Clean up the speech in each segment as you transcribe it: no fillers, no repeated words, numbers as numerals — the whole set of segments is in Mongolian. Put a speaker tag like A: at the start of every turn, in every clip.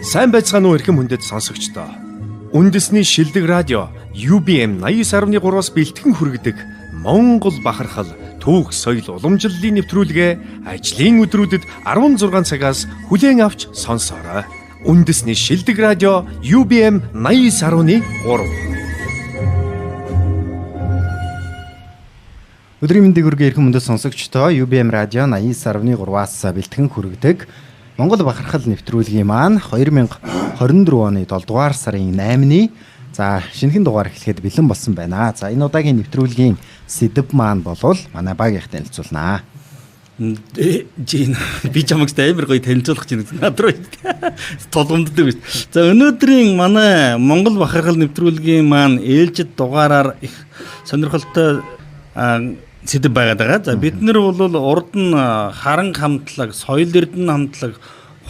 A: Сайн байцгаана уу эрхэм хүндэт сонсогчдоо. Үндэсний шилдэг радио UBM 89.3-аас бэлтгэн хүргэдэг Монгол бахархал түүх соёл уламжлалын нэвтрүүлгээ ажлын өдрүүдэд 16 цагаас хүлээн авч сонсоорой. Үндэсний шилдэг радио UBM 89.3.
B: Өдрийн мэндийг хүргэе эрхэм хүндэт сонсогчдоо. UBM радио 89.3-аас бэлтгэн хүргэдэг Монгол бахархал нэвтрүүлгийн маань 2024 оны 7 дугаар сарын 8-ны за шинэхэн дугаар эхлэхэд бэлэн болсон байна. За энэ удаагийн нэвтрүүлгийн сэдэв маань болвол манай баг их танилцуулнаа.
C: Жин би чамайг амар гоё танилцуулах гэж байна. Над руу тулгамддаг биш. За өнөөдрийн манай Монгол бахархал нэвтрүүлгийн маань ээлжид дугаараар их сонирхолтой сэдэв байгаад байгаа. За бид нар бол урд нь харан хамтлаг, соёл эрдэнэ хамтлаг,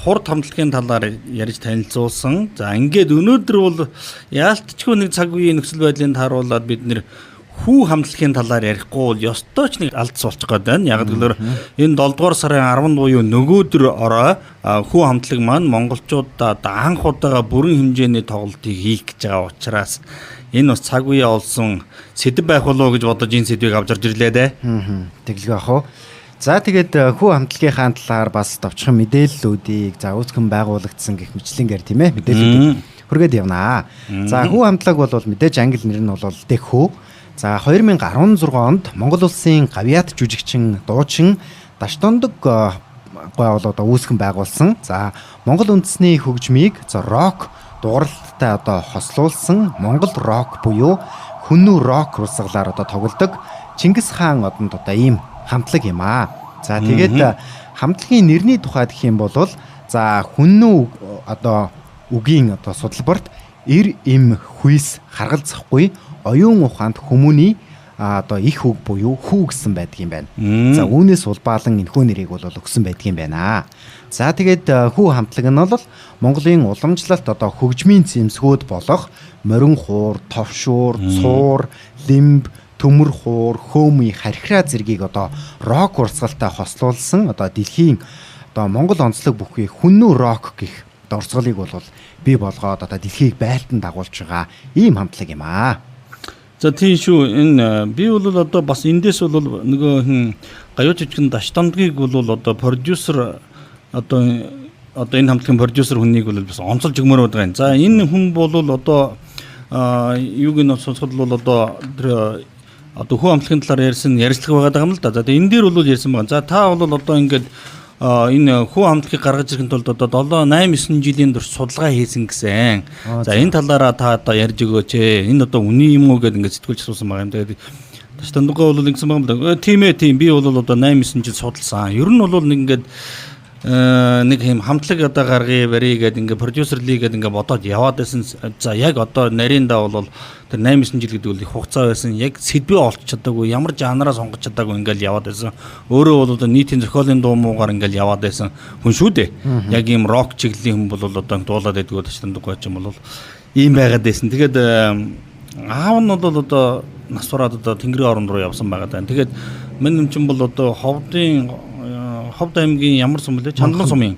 C: хурд хамтлагийн талаар ярьж танилцуулсан. За ингээд өнөөдөр бол яалтчгүй нэг цаг үеийн нөхцөл байдлыг тааруулаад бид нэр хүү хамтлагийн талаар ярихгүй бол ёстой ч нэг алдс болчих гээд байна. Яг гэвэл энэ 7 дугаар сарын 10 буюу нөгөөдөр орой хүү хамтлаг маань монголчуудад анх удаага бүрэн хэмжээний тоглолтыг хийх гэж байгаа учраас энэ бас цаг үеэ олсон сэдэв байх болов уу гэж бодож энэ сэдвийг авч орж ирлээ дээ.
B: Тэглэв ах уу. За тэгээд хүү хамтлагийнхаа талаар бас товчхон мэдээллүүдийг за үүсгэн байгуулагдсан гэх мэтлэнгээр тийм ээ мэдээллүүдийг хүргээд явнаа. За хүү хамтлаг бол мэдээж англи нэр нь бол Дэхүү. За 2016 онд Монгол улсын гавьяат жүжигчин, дуучин Даштондог гой бол одоо үүсгэн байгуулсан. За Монгол үндэсний хөгжмийг за рок дууралттай одоо хослуулсан Монгол рок буюу хүннү рок урсгалаар одоо тоглодог Чингис хаан одонд одоо ийм хамтлаг юм аа. За тэгээд хамтлагийн нэрний тухай гэх юм бол за хүннү одоо үгийн одоо судалбарт эр эм хүйс харгалзахгүй оюун ухаанд хүмүүний одоо их үг буюу хүү гэсэн байдаг юм байна. За үүнээс улбаалан энэхүү нэрийг бол өгсөн байдаг юм байна. За тэгээд хүү хамтлаг нь бол Монголын уламжлалт одоо хөгжмийн зэмсгүүд болох морин хуур, товшуур, цуур, лимб, төмөр хуур, хөөмий, хархираа зэргийг одоо рок урсгалтай хослуулсан одоо дэлхийн одоо Монгол онцлог бүхий хүннү рок гэх урсгалыг бол бий болгоод одоо дэлхийг байлтан дагуулж байгаа ийм хамтлаг юм аа.
C: За тийм шүү. Энэ би бол одоо бас эндээс бол нөгөө хин гаюу жижигэн Даштондгийг бол одоо продюсер одоо энэ хамтлагийн продюсер хүнийг бол бас онцолж өгмөр байдаг юм. За энэ хүн бол одоо юуг нь сонсоход бол одоо тэр одоо хүү хамтлагийн талаар ярьсан ярилцлага байгаа юм л да. За энэ дээр бол ярьсан байгаа. За та бол одоо ингээд энэ хүү хамтлагийг гаргаж ирэхэд тулд одоо 7 8 9 жилийн турш судалгаа хийсэн гэсэн. За энэ талаараа та одоо ярьж өгөөч ээ. Энэ одоо үнэн юм уу гэдээ ингээд сэтгүүлч асуусан байгаа юм. Тэгээд Даштондгоо бол ингэсэн байгаа юм да. Тийм ээ тийм би бол одоо 8 9 жил судалсан. Ер нь бол нэг ингээд нэг юм хамтлаг одоо гаргая барья гэдэг ингээд продюсерлий гэдэг ингээд бодоод яваад байсан. За яг одоо нарийнда бол тэр 8 9 жил гэдэг бол их хугацаа байсан. Яг сэдвээ олж чадаагүй, ямар жанраа сонгож чадаагүй ингээд яваад байсан. Өөрөө бол одоо нийтийн зохиолын дуу муугаар ингээд яваад байсан хүн шүү дээ. Яг ийм рок чиглэлийн хүн бол одоо дуулаад байдгүй Даштондгоо ч юм бол ийм байгаад байсан. Тэгээд аав нь бол одоо нас бараад одоо Тэнгэрийн оронд руу явсан байгаа даа. Тэгээд мань юм чинь бол одоо Ховд аймгийн ямар сум бэлээ? Чандман сумын.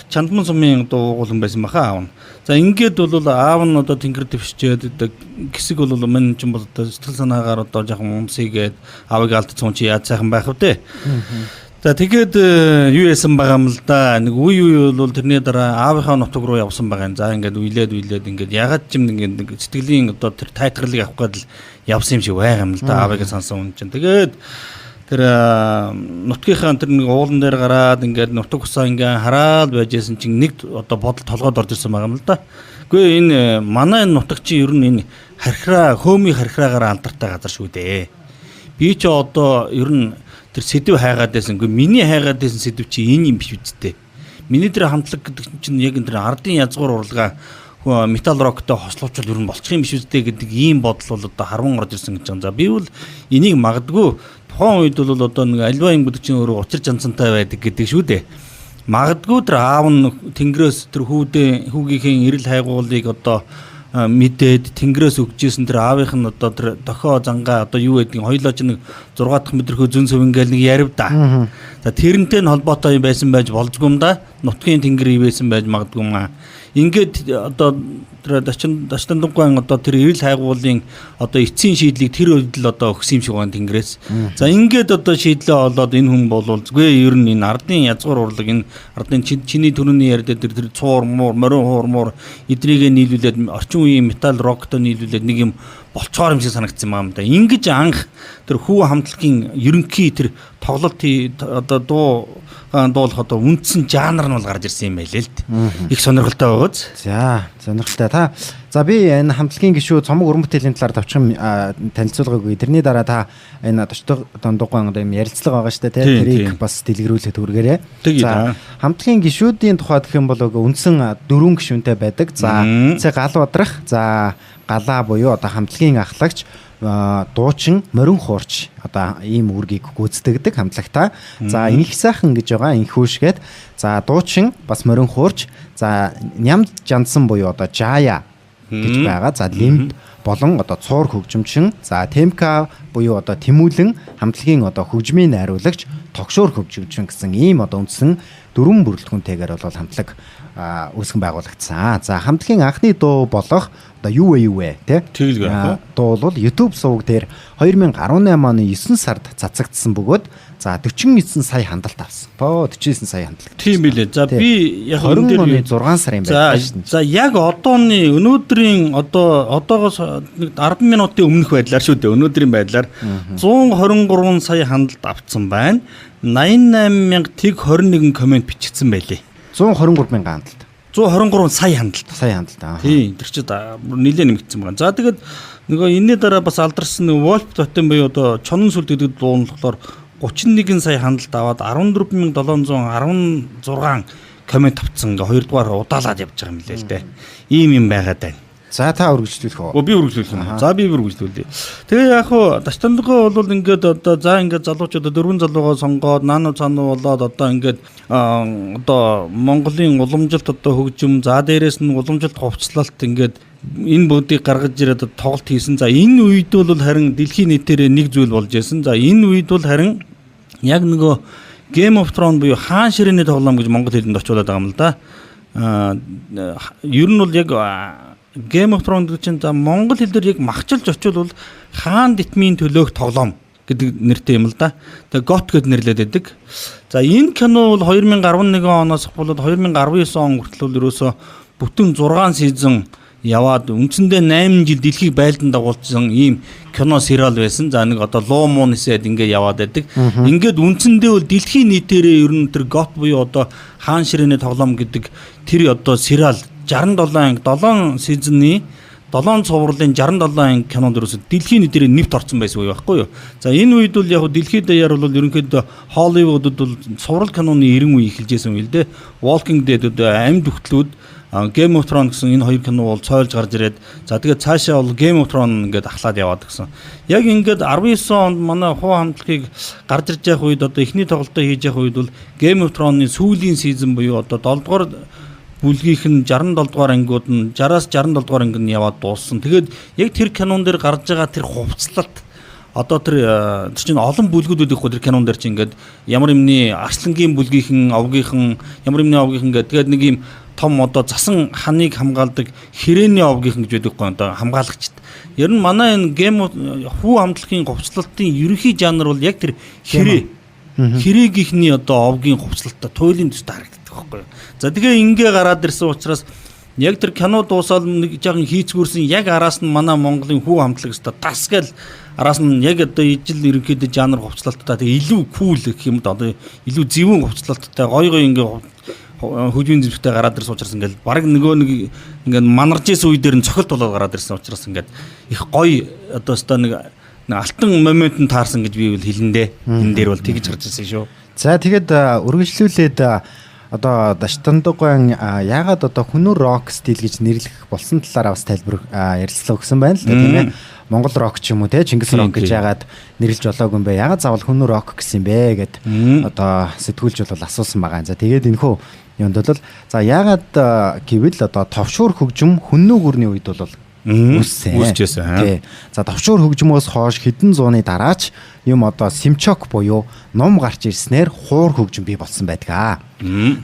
C: Чандман сумын одоо уугуул хүн байсан баха аав нь. За ингээд бол аав нь одоо тэнгэр дэвшчээд одоо гисэг бол мань чинь бол одоо сэтгэл санаагаар одоо жоохон умсыгээд аавыг алдсан чи яаж сайхан байх вэ? За тэгээд юу яасан байгаа юм л да. Нэг үе үе бол тэрний дараа аавынхаа нутаг руу явсан байгаа юм. За ингээд уйлээд ингээд ягаад ч юм ингээд сэтгэлийн одоо тэр тайтгарлыг авах гээд л явсан юм шиг байгаа юм л да. Аавыг сансан хүн чинь. Тэгээд тэр нутгийнхаа тэр нэг уулан дээр гараад ингээд нутаг усаа ингээд хараад байж исэн чинь нэг одоо бодол толгойд орж ирсэн байгаа юм л да. Үгүй энэ манай энэ нутаг чинь ер нь энэ хархираа хөөмий хархираагаар алдартай газар шүү дээ. Би ч одоо ер нь тэр сэдв хайгаад байсан. Үгүй миний хайгаад байсан сэдв чи энэ юм биш үсттэй. Миний тэр хамтлаг гэдэг чинь яг энэ тэр ардын язгуур урлагаа метал роктой хослуучвал ер нь болчих юм биш үсттэй гэдэг ийм бодол бол одоо харван орж ирсэн гэж байна. За би бол энийг магадгүй тухайн үед бол одоо нэг альва юм гэдэг чинь өөрөө учир жанцантай байдаг гэдэг шүү дээ. Магадгүй тэр аав нь тэнгэрээс тэр хүүгийнхээ эрэл хайгуулыг одоо мэдээд тэнгэрээс өгчээсэн тэр аавынх нь одоо тэр дохио зангаа одоо юу гэдгийг хоёлоо ч нэг 6 дахь мэдрэхөө зүн сүв ингээл нэг ярив да. За тэрнтэй нь холбоотой юм байсан байж болзгүй юм да. Нутгийн тэнгэр ивэсэн байж магадгүй юм аа. Ингээд одоо тэр Даштандуган одоо тэр эрэл хайгуулын одоо эцсийн шийдлийг тэр үед л одоо өгсөн юм шиг байна тэнгэрээс. За ингээд одоо шийдлээ олоод энэ хүн болвол зүгээ ер нь энэ ардын язгуур урлаг энэ ардын чиний төрөний яриад тэр цуур муур морин хуур муур эдрийгээ нийлүүлээд орчин үеийн метал роктой нийлүүлээд нэг юм болцоор юм шиг санагдсан юм да. Ингэж анх тэр хүү хамтлагийн ерөнхий тэр тоглолт одоо дуу дуулах одоо үндсэн жанр нь бол гарч ирсэн юм байлээ л дээ. Их сонирхолтой байгааз.
B: За, сонирхолтой. Та за би энэ хамтлагийн гишүү Цомог уран бүтээлийн талаар товчхон танилцуулга өгье. Тэрний дараа та энэ Дондогон одоо юм ярилцлага байгаа шүү дээ, тэ? Тэрийг бас дэлгэрүүлээд хүргээрэй. За, хамтлагийн гишүүдийн тухай гэх юм бол үндсэн 4 гишүүнтэй байдаг. За, Цэ гал бадрах, за галаа буюу одоо хамтлагийн ахлагч, дуучин, морин хуурч одоо ийм үүргийг гүйцэтгэдэг хамтлагтай. За инх сайхан гэж байгаа инхүүшгээд, за дуучин бас морин хуурч, за ням жандсан буюу одоо жая гэж байгаа. За лимб болон одоо цуур хөгжимчин, за темка буюу одоо тэмүүлэн хамтлагийн одоо хөгжмийн найруулагч, тогшуур хөгжимчин гэсэн ийм одоо үндсэн дөрвөн бүрэлдэхүүнтэйгээр бол хамтлаг үүсгэн байгуулагдсан. За хамтлагийн анхны дуу болох одоо юу вэ тий? Дуу бол YouTube суваг дээр 2018 оны 9 сард цацагдсан бөгөөд за 49 сая хандалт авсан. 49 сая хандалт.
C: Тийм билээ. За би
B: яг энэ дээр 6 сарын
C: байлаа шүү. За яг одооны өнөөдрийн одоо одоогоос нэг 10 минутын өмнөх байдлаар шүү дээ. Өнөөдрийн байдлаар 123 сая хандалт авсан байна. 88,021 коммент бичигдсэн байлээ.
B: 123 мянган хандалт.
C: 123 сая хандалт.
B: Сая хандалт.
C: Тийм, тэр чинь нэлээд нэмэгдсэн байгаа. За тэгээд нөгөө энэний дараа бас алдарсан нөгөө Wolf Totem буюу одоо Чонон сүлд гэдэг дуу нь болохоор 31 сая хандалт аваад 14,716 коммент авсан. Ингээ хоёрдугаар удаалаад явж байгаа юм лээ л дээ. Ийм юм байгаад байна.
B: За та үргэлжлүүлэх үү?
C: Өө би үргэлжлүүлэх юм. За би үргэлжлүүлье. Тэгээ яг хуу Даштандгоо бол ингээд одоо за ингээд залуучууд дөрвөн залуугаа сонгоод наано цаано болоод одоо ингээд одоо Монголын уламжилт одоо хөгжим, за дээрээс нь уламжилт хувцлалт ингээд энэ бүгдийг гаргаж ирээд тоглолт хийсэн. За энэ үед бол харин дэлхийн нийтээр нэг зүйл болж исэн. За энэ үед бол харин яг нөгөө Game of Thrones буюу хаан ширээний тоглоом гэж монгол хэлэнд орчуулад байгаа юм л да. Ер нь бол яг Game of Thrones гэдэг чинь за монгол хэл дээр яг махчилж очивол хаан дитмийн төлөөх тоглоом гэдэг нэртэй юм л да. Тэгээ GOT гэд нэрлээд байдаг. За энэ кино бол 2011 оноос болоод 2019 он хүртэл бол ерөөсөө бүтэн 6 season яваад үндсэндээ 8 жил дэлхийг байлдан дагуулсан ийм кино сериал байсан. За нэг одоо луу муу нисээд ингээ яваад байдаг. Ингээд үндсэндээ бол дэлхийн нийтээрээ ер нь тэр GOT буюу одоо хаан ширээний тоглоом гэдэг тэр одоо сериал 67 анги 7 season ы 7 цувралын 67 анги кинонд ерөөсө дэлхийн нийтээрээ нэвт орсон байсан үе байхгүй юу. За энэ үед бол яг дэлхийд даяар бол ерөнхийдөө Холливуудад бол цуврал киноны 90 үе эхэлж байсан үе л дээ. Walking Dead амьд хөтлүүд, Game of Thrones гэсэн энэ хоёр кино бол цойлж гарч ирээд за тэгээд цаашаа бол Game of Thrones ингээд ахлаад яваад гэсэн. Яг ингээд 19 онд манай хуу хамтлагийг гарч ирж явах үед одоо эхний тоглолтоо хийж явах үед бол Game of Thrones-ы сүүлийн season буюу одоо 7 дугаар бүлгийнх нь 67 дугаар ангиуд нь 60-аас 67 дугаар анги нь яваад дууссан. Тэгээд яг тэр кинон дээр гарч байгаа тэр хувцлалт одоо тэр чинь олон бүлгүүд байдаг хгүй тэр кинон дээр чинь ингээд ямар юмны арслангийн бүлгийнхэн, овгийнхэн, ямар юмны овгийнхэн ингээд тэгээд нэг юм том одоо засан ханыг хамгаалдаг хэрээний овгийнхэн гэж байдаг хгүй одоо хамгаалагчд. Ер нь манай энэ Game хүү хамтлагийн хувцлалтын ерөнхий жанр бол яг тэр хэрээ. Хэрээгийнхний одоо овгийн хувцлалтаа туйлын төстэй харагддаг байхгүй юу. За тэгээ ингээ гараад ирсэн учраас яг тэр кино дуусаад нэг жаахан хийцгүүрсэн яг араас нь манай Монголын хүү хамтлаг өстө тас гэл араас нь яг одоо ижил ерөнхийдөө жанр хувцлалттай тэгээ илүү кул гэх юм да одоо илүү зөвүүн хувцлалттай гой гой ингээ хөгжмийн зэмсэгтэй гараад ирсэн учраас ингээл баг нөгөө нэг ингээд манарж исэн үе дээр нь цохилт болоод гараад ирсэн учраас ингээд их гоё одоо өстө нэг алтан момент нь таарсан гэж би бол хэлэндээ. Энэ дээр бол тэгж гарч ирсэн шүү.
B: За тэгээд үргэлжлүүлээд одоо Даштандуган яагаад одоо хүнүр рок стил гэж нэрлэх болсон талаараа бас тайлбар ярилцлага өгсөн байна л да тийм ээ. Монгол рок ч юм уу те Чингис рок гэж яагаад нэрлж болоогүй юм бэ? Яагаад заавал хүннү рок гэсэн юм бэ гэд одоо сэтгүүлч бол асуусан байгаа. За тэгээд энэхүү юунд бол за яагаад гэвэл одоо товшуур хөгжим хүннү гүрний үед бол үүссэн.
C: Үүсчээсэн.
B: Тий. За товшуур хөгжмөөс хойш хэдэн зууны дараач юм одоо симчок буюу ном гарч ирснээр хуур хөгжим бий болсон байдаг.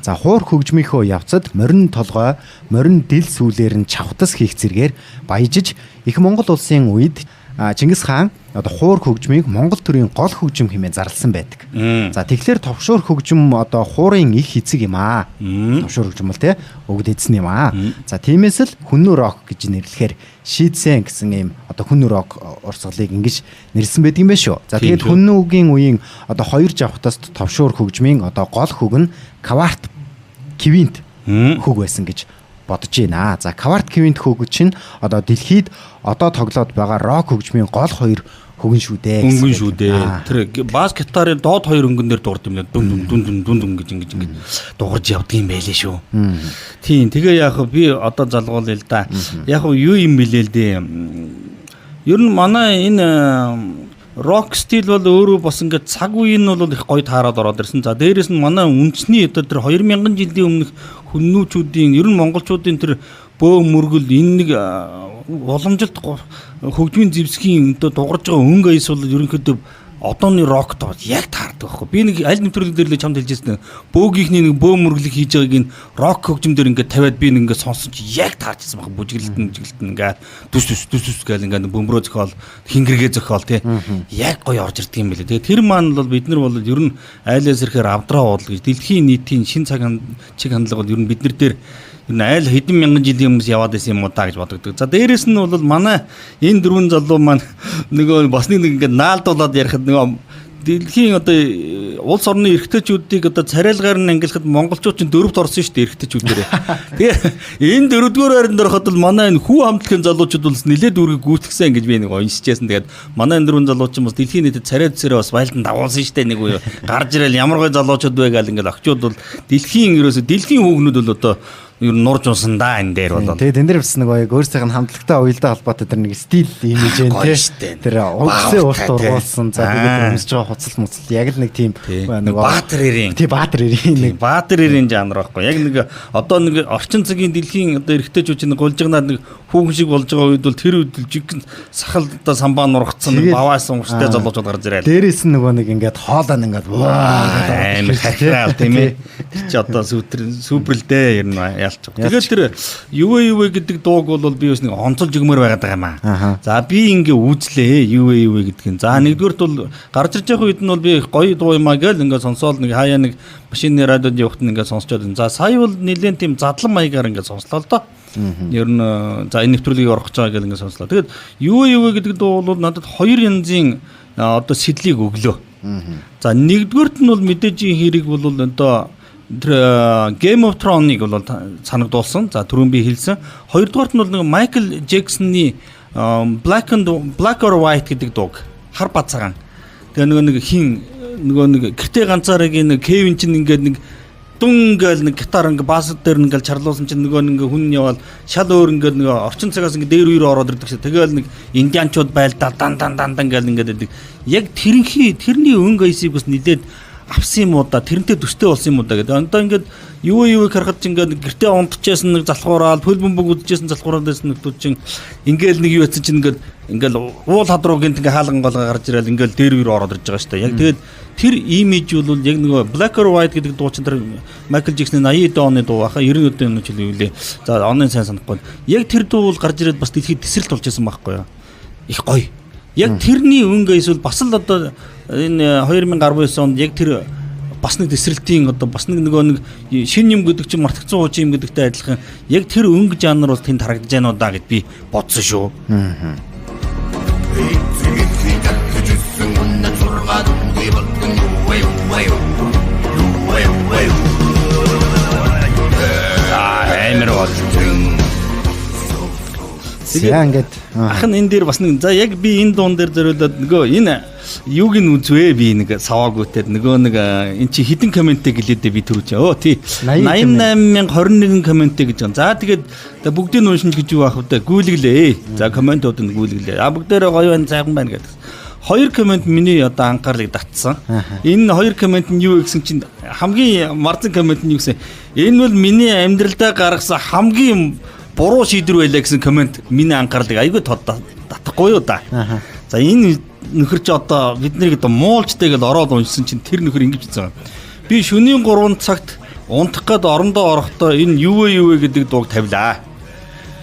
B: За хуур хөгжмийнхөө явцад морин толгой, морин дэл сүүлээр нь чавтас хийх зэргээр баяжиж их Монгол улсын үед Чингис хаан одоо хуур хөгжмийг Монгол төрийн гол хөгжим хэмээн зарласан байдаг. За тэгэхээр товшуур хөгжим одоо хуурын их эцэг юм аа. Товшуур хөгжим бол те өгд эзэн юм аа. За тиймээс л хүннү рок гэж нэрлэхээр шийдсэн гэсэн ийм одоо хүннү рок урсгалыг ингэж нэрлсэн байдаг юм байна шүү. За тэгээд хүннүгийн үеийн одоо хоёр жавхтаст товшуур хөгжмийн одоо гол хөг нь кварт квинт хөг байсан гэж бодож байна. За кварт квинт хөг чинь одоо дэлхийд одоо тоглоод байгаа рок хөгжмийн гол хоёр хөгөн шүү дээ.
C: Өнгөн шүү дээ. Тэр бас гитарын доод хоёр өнгөн дээр дуурд юм лээ. Дүн дүн дүн дүн дүн дүн гэж ингэж ингэж дуурж явдаг юм байлээ шүү. Тийм. Тэгээ яг би одоо залгуул л да. Яг юу юм бэлээ л дээ. Ер нь манай энэ рок стил бол өөрөө бас ингээд цаг үеийн нь бол их гоё таарад ороод ирсэн. За дээрэс нь манай үндэсний одоо тэр 2000 жилийн өмнөх хүннүүчүүдийн ер нь монголчуудын тэр бөө мөргөл энэ нэг уламжилт хөгжмийн зэвсгийн одоо дугарж байгаа өнгө аяс бол ерөнхийдөө одооны рокт бол яг таардаг байхгүй. Би нэг аль нэвтрүүлэг дээр л чамд хэлжсэн. Бөөгийнхний нэг бөө мөрглийг хийж байгааг энэ рок хөгжим дээр ингээд тавиад би нэг ингээд сонсон чи яг таарчсан баг. Бүжиглэлтэн бүжиглэлтэн ингээд дүс дүс дүс дүс гээл ингээд бөмбөрөө зохиол, хингэргээ зохиол тий. Яг гоё орж ирдэг юм билээ. Тэгээ тэр маань бол бид нар бол ер нь айлаас ирэхээр авдраа уудал гэж дэлхийн нийтийн шин цаг чиг хандлага бол ер нь бид нар дээр ер нь айл хэдэн мянган жилийн өмнөөс яваад байсан юм уу та гэж бодогддог. За дээрэс нь бол манай энэ дөрвөн залуу маань нөгөө бас нэг ингээд наалдуулаад ярихад нөгөө дэлхийн одоо улс орны эрхтэйчүүдийг одоо царайлгаар нь ангилахад монголчууд чинь дөрөвт орсон шүү дээ эрхтэйчүүдээрээ. Тэгээ энэ дөрөвдүгээр байранд ороход бол манай энэ хүү хамтлагийн залуучууд бол нэлээд үүргийг гүйцэтгсэн гэж би нэг уншижсэн. Тэгээд манай энэ дөрвөн залууч чинь бас дэлхийн нийтэд царай зүсээрээ бас байлдан дагуулсан шүү дээ нэг үе. Гарч ирэл ямар гой залуучууд вэ гал ингээд охчууд бол дэлхийн ерөөсө дэлхийн хүүгнүүд бол одоо ер нь нурж унсан да энэ дээр бол.
B: Тэгээд энэ дэр бас нэг гоё өөрсдийнх нь хамтлагтай уялдаа холбоотой тэр нэг стил имиж энэ тий. Тэр угсээ урт ургуулсан. За тэгээд өмсөж байгаа хуцал муцал яг л нэг тийм
C: нэг Баатар эрийн.
B: Тий Баатар эрийн
C: нэг Баатар эрийн жанр байхгүй. Яг нэг одоо нэг орчин цагийн дэлхийн одоо эрэгтэйчүүд чинь гулжигнаад нэг хүүхэн шиг болж байгаа үед бол тэр үед жигэн сахал одоо самбаа нургацсан нэг баваасан урстай залуучууд гарч ирээ.
B: Дээрээс нь нөгөө нэг ингээд хоолой нь ингээд
C: ваа амар хахираал тийм ээ. Тэр чи одоо супер л дээ ер нь. Тэгээд тэр юу гэдэг дууг бол би бас нэг онцолж өгмөр байгаад байгаа юм аа. За би ингээ үзлээ юу гэдэг нь. За нэгдүгээрт бол гарч ирж байгаа үед нь бол би гоё дуу юм аа гээл ингээ сонсоол нэг хаяа нэг машины радиод явахт нь ингээ сонсчоод. За сая бол нэлээд тийм задлан маягаар ингээ сонслоо л доо. Ер нь за энэ нэвтрүүлгийг орох гэж байгаа гэл ингээ сонслоо. Тэгээд юу гэдэг дуу бол надад хоёр янзын одоо сэдлийг өглөө. За нэгдүгээрт нь бол мэдээжийн хэрэг бол одоо тэр Game of Thrones-ыг бол санагдуулсан. За түрүүн би хэлсэн. Хоёрдугаарт нь бол нэг Майкл Джексоны Black or White гэдэг дууг. Хар бад цагаан. Тэгээ нөгөө нэг хин нөгөө нэг гэртээ ганцаарыг нэг Кевин чинь ингээд нэг дун гээл нэг гитар ингээ бас дээр ингээл чарлуулсан чинь нөгөө нэг хүн яваал шал өөр ингээд нэг орчин цагаас ингээ дээр үер ороод ирдэг шээ. Тэгээл нэг индианчууд байлдаа дан дан дан дан гээл ингээд байдаг. Яг тэрний өнгө аясыг бас нилээд авсан юм уу да, тэрнтэй төстэй болсон юм уу да гэдэг. Одоо ингээд юу харахад ч ингээд гэртээ унтчихсан нэг залхуураад, пөл бөмбөг үзчихсэн залхуураад байсан нөхдүүд чинь ингээл нэг юу байсан чинь ингээд ингээл уул хад руу гинт ингээ хаалган голгоо гарч ирэл ингээл дээр үер ороод ирж байгаа шүү дээ. Яг тэгээд тэр имиж бол яг нөгөө Black or White гэдэг дуу чинь тэр Майкл Джексоны 80 оны дуу баха 90 оны жил юу лээ. За оны сайн санахгүй. Яг тэр дуу бол гарч ирээд бас дэлхийд тесрэлт болж исэн байхгүй юу? Их гоё. Яг тэрний өнгө эсвэл бас л одоо энэ 2019 онд яг тэр бас нэг тесрэлтийн одоо бас нэг нөгөө нэг шинэ юм гэдэг чинь мартагдсан хуучин юм гэдэгтэй адилхан яг тэр өнгө жанр бол тэнд харагдаж байна уу да гэд би бодсон шүү. Амар бол.
B: За ингээд
C: ах нь энэ дээр бас нэг за яг би энэ дуун дээр зориулаад нөгөө энэ юуг нь үзвэ би нэг саваагүйтэй нөгөө нэг эн чи хідэн комменттэй гэлээдээ би түрүү чи өө тий 88021 комменттэй гэж байгаа. За тэгээд бүгдийг нь уншина гэж юу аах вэ? Гүйлгэлээ. За комментууд нь гүйлгэлээ. А бүгдээрээ гоё байна, сайхан байна гэдэг. Хоёр коммент миний одоо анхаарлыг татсан. Энэ хоёр коммент нь юу гэсэн чинь хамгийн марзан коммент нь юу гэсэн? Энэ бол миний амьдралдаа гаргасан хамгийн буруу шийдвэр байлаа гэсэн коммент миний анхаарлыг айгүй татахгүй юу да. За энэ нөхөр чи одоо бид нарыг одоо муулжтай гэж ороод уншсан чинь тэр нөхөр ингэж хэлсэн. Би шөнийн 3 цагт унтах гээд орондоо орохдоо энэ юу вэ юу вэ гэдэг дууг тавилаа.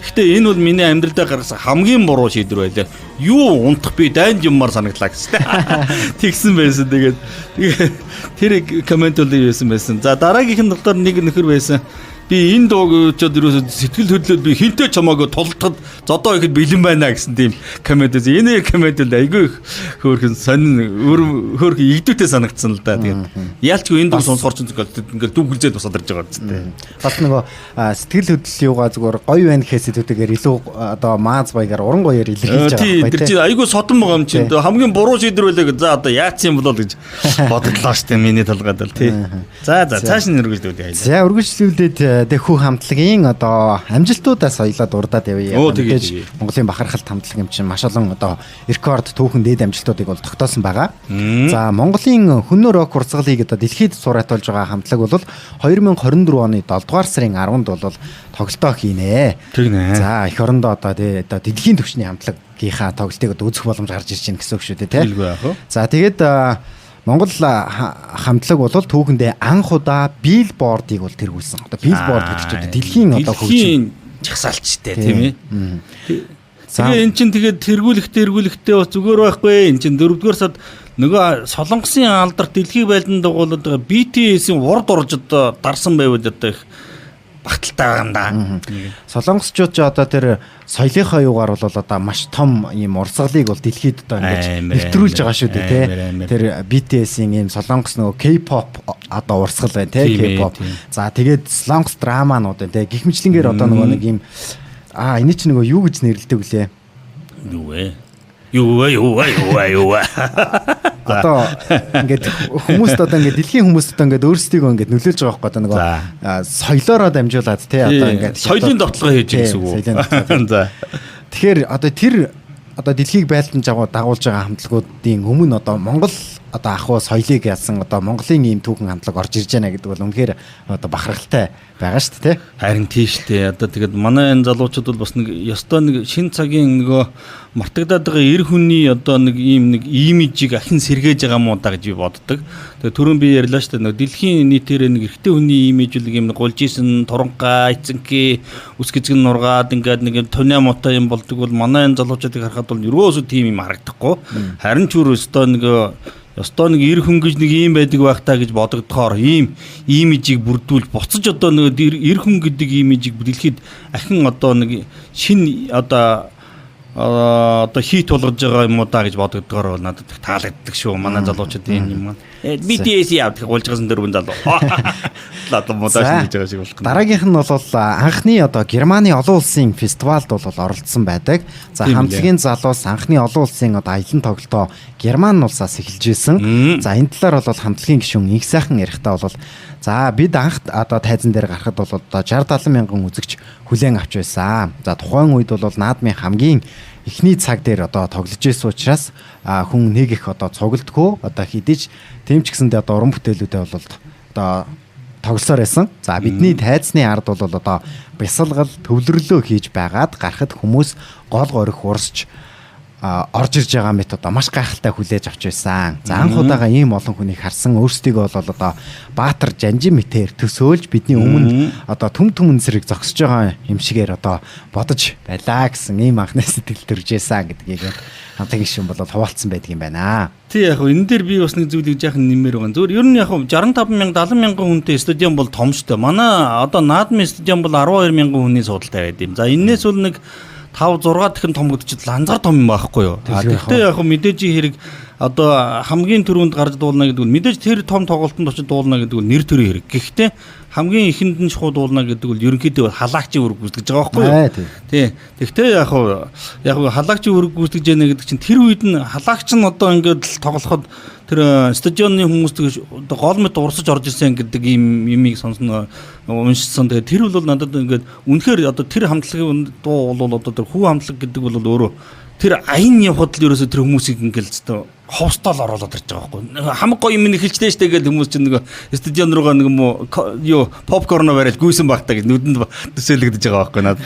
C: Гэхдээ энэ бол миний амьдралдаа гаргасан хамгийн буруу шийдвэр байлаа. Юу унтах би дайнд юммар санагдлаа гэсэн. Тэгсэн байсан. Тэгээд тэр коммент бол юу байсан. За дараагийнх нь болохоор нэг нөхөр байсан. Би энэ дууг өчөөд ерөөсөө сэтгэл хөдлөөд би хинтээ чамаагүй тултахад зодоо ихэд бэлэн байна гэсэн тийм коммент байсан. Энэ коммент бол айгүй их хөөрхөн сонин хөөрхөн игдүүтэй санагдсан л да. Тэгээд яалчгүй энэ дуу сонсохоор ч ингээл дүүгэлзээд босоод ирж байгаа юм.
B: Бас нөгөө сэтгэл хөдлөл юугаа зүгээр гоё байна гэхээс илүүтэйгээр илүү одоо мааз баягаар уран гоёор илэрхийлж
C: байгаа байхгүй. Тэр чинь айгүй содон байгаа юм чинь хамгийн буруу шийдвэр байлаа гэж за одоо яатсан юм болоо гэж бодлоо штэ миний толгойд бол тий. За за цааш нь үргэлжлүүлье.
B: За үргэлжлүүлээд Тэхүү хамтлагийн одоо амжилтуудаа соёлоо дурдаад явъя. Мэдээж Монголын бахархалт хамтлаг юм чинь маш олон одоо рекорд түүхэн дээд амжилтуудыг бол тогтоосон байгаа. За Монголын хөнөө рок урсгалыг одоо дэлхийд сураатуулж байгаа хамтлаг бол 2024 оны 7 дугаар сарын 10-нд бол тоглолтоо хийнэ. За эх орондоо одоо одоо дэлхийн түвшний хамтлагийнхаа тоглолтыг одоо үзэх боломж гарч ирж байна гэсэн үг шүү дээ, тий. За тэгээд Монгол хамтлаг бол түүхэндээ анх удаа Billboard-ыг бол тэргүүлсэн. Одоо Billboard гэдэг чинь дэлхийн одоо
C: хөгжим жагсаалчтай тийм ээ. Тэгээ эн чинь тэгээд тэргүүлэхдээ бас зүгээр байхгүй. Эн чинь 4-р сард нөгөө Солонгосын алдарт дэлхийг байлдан дагуулдаг байгаа BTS-ийн урд орж одоо дарсан байвал одоо их багталтай байгаа юм да.
B: Солонгосчууд ч одоо тэр соёлынхоо юугаар бол одоо маш том ийм урсгалыг бол дэлхийд одоо ингэж нэвтрүүлж байгаа шүү дээ, тий. Тэр BTS-ийн ийм солонгос нөгөө K-pop одоо урсгал байна, тий, K-pop. За тэгээд солонгос драманууд байна, тий. Гэх мэтлэнгээр одоо нөгөө нэг ийм энэ чинь нөгөө юу гэж нэрлэдэг вүлээ?
C: Юу вэ? Юу вэ? Юу вэ? Юу вэ? Юу вэ?
B: Одоо ингээд хүмүүст одоо ингээд дэлхийн хүмүүст одоо ингээд өөрсдийгөө ингээд нөлөөлж байгаа байхгүй одоо нөгөө соёлоороо дамжуулаад тий одоо ингээд
C: соёлын довтлогоо хийж байгаа гэсэн үг үү?
B: За. Тэгэхээр одоо тэр одоо дэлхийг байлдан дагуулж байгаа хамтлагуудын өмнө одоо Монгол одоо ахуй соёлыг ялсан одоо Монголын ийм түүхэн хамтлаг орж ирж байна гэдэг бол үнэхээр одоо бахархалтай байгаа шүү дээ, тий.
C: Харин тийм шүү дээ. Одоо тэгээд манай энэ залуучууд бол бас нэг ёстой нэг шин цагийн нөгөө мартагдаад байгаа эр хүний одоо нэг ийм нэг имижийг ахин сэргээж байгаа мó да гэж би боддог. Тэгээд түрүүн би ярьлаа шүү дээ. Нөгөө дэлхийн нийтээр нэг эрэгтэй хүний имиж л ийм гулж исэн турангаа, эцэнхий, үс гизгэн нургаад ингээд нэг туниа муутай юм болдог бол манай энэ залуучуудыг харахад бол ерөөсөө тийм юм харагдахгүй. Харин ч үр өстой нэг ёстой нэг эр хүн гэж нэг ийм байдаг байх таа гэж бодогдохоор ийм имижийг бүрдүүлж буцаж одоо нэг эр хүн гэдэг имижийг дэлхийд ахин одоо нэг шин одоо хит болгож байгаа юм уу да гэж бодогдохоор бол надад таалагддаг шүү. Манай залуучуудын энэ юм маань. BTS явдаг гулжгасан дөрвөн залуу. Лаад муудаш хийж байгаа шиг болох.
B: Дараагийнх нь бол анхны одоо Германы олон улсын фестивалд бол оролцсон байдаг. За хамтлагийн залуус анхны олон улсын одоо аялан тоглолтоо Герман улсаас эхэлж исэн. За энэ талаар бол хамтлагийн гишүүн инх сайхан ярихдаа бол за бид анх одоо тайзан дээр гарахад бол одоо 60 70 мянган үзэгч хүлээн авч байсан. За тухайн үед бол наадмын хамгийн эхний цаг дээр одоо тоглож исэн учраас хүн нэг их одоо цуглдгөө одоо хидэж тийм ч гэсэндээ одоо уран бүтээлүүдээ бол одоо тоглосоор байсан. За бидний тайзны ард бол одоо бясалгал төвлөрлөө хийж байгаад гарахад хүмүүс гол горих урсч орж ирж байгаа мэт одоо маш гайхалтай хүлээж авч байсан. За анх удаага ийм олон хүнийг харсан өөрсдийгөө бол одоо Баатар Жанжин мэтээр төсөөлж бидний өмнө одоо түм түмэн зэрэг зогсож байгаа юм шигээр одоо бодож байлаа гэсэн ийм анхны сэтгэл төрж байсан гэдгийг хамтлагийн гишүүн бол хуваалцсан байдаг юм байна.
C: Тий яг энэ дээр би бас нэг зүйлийг жаахан нэмэр байгаа. Зүгээр ер нь яг 65 мянга 70 мянган хүнтэй стадион бол том шүү дээ. Манай одоо наадмын стадион бол 12 мянган хүний суудалтай байд юм. За энээс бол нэг 5 6 дахин том гэдэг чинь ланзар том юм байхгүй юу. Тэгэхдээ яг мэдээж хэрэг одоо хамгийн түрүүнд гарч дуулна гэдэг нь мэдээж тэр том тоглолтод очиж дуулна гэдэг нь нэр төрийн хэрэг. Гэхдээ хамгийн ихэнд нь шууд дуулна гэдэг нь ерөнхийдөө халаагчийн үүрэг гүйцэтгэж байгаа байхгүй юу? Тий. Тэгэхдээ яг халаагчийн үүрэг гүйцэтгэж яана гэдэг чинь тэр үед нь халаагч нь одоо ингээд л тоглоход тэр стадионы хүмүүс одоо гол мэт урсаж орж ирсэн гэдэг ийм юмыг сонсно уншсан. Тэгээд тэр бол надад ингээд үнэхээр одоо тэр хамтлагийн дуу бол одоо тэр хүү хамтлаг гэдэг бол өөрөө тэр аян явхад л ерөөсөө тэр хүмүүсийг ингээл зөв ховстол оруулаад ирж байгаа байхгүй. Хамаг гоё юм эхэлжтэй штэ гэж хүмүүс чинь нөгөө стадион руугаа нэг юм юу попкорно бариад гүйсэн багтаа гэж нүдэнд төсөөлөгдөж байгаа байхгүй надад.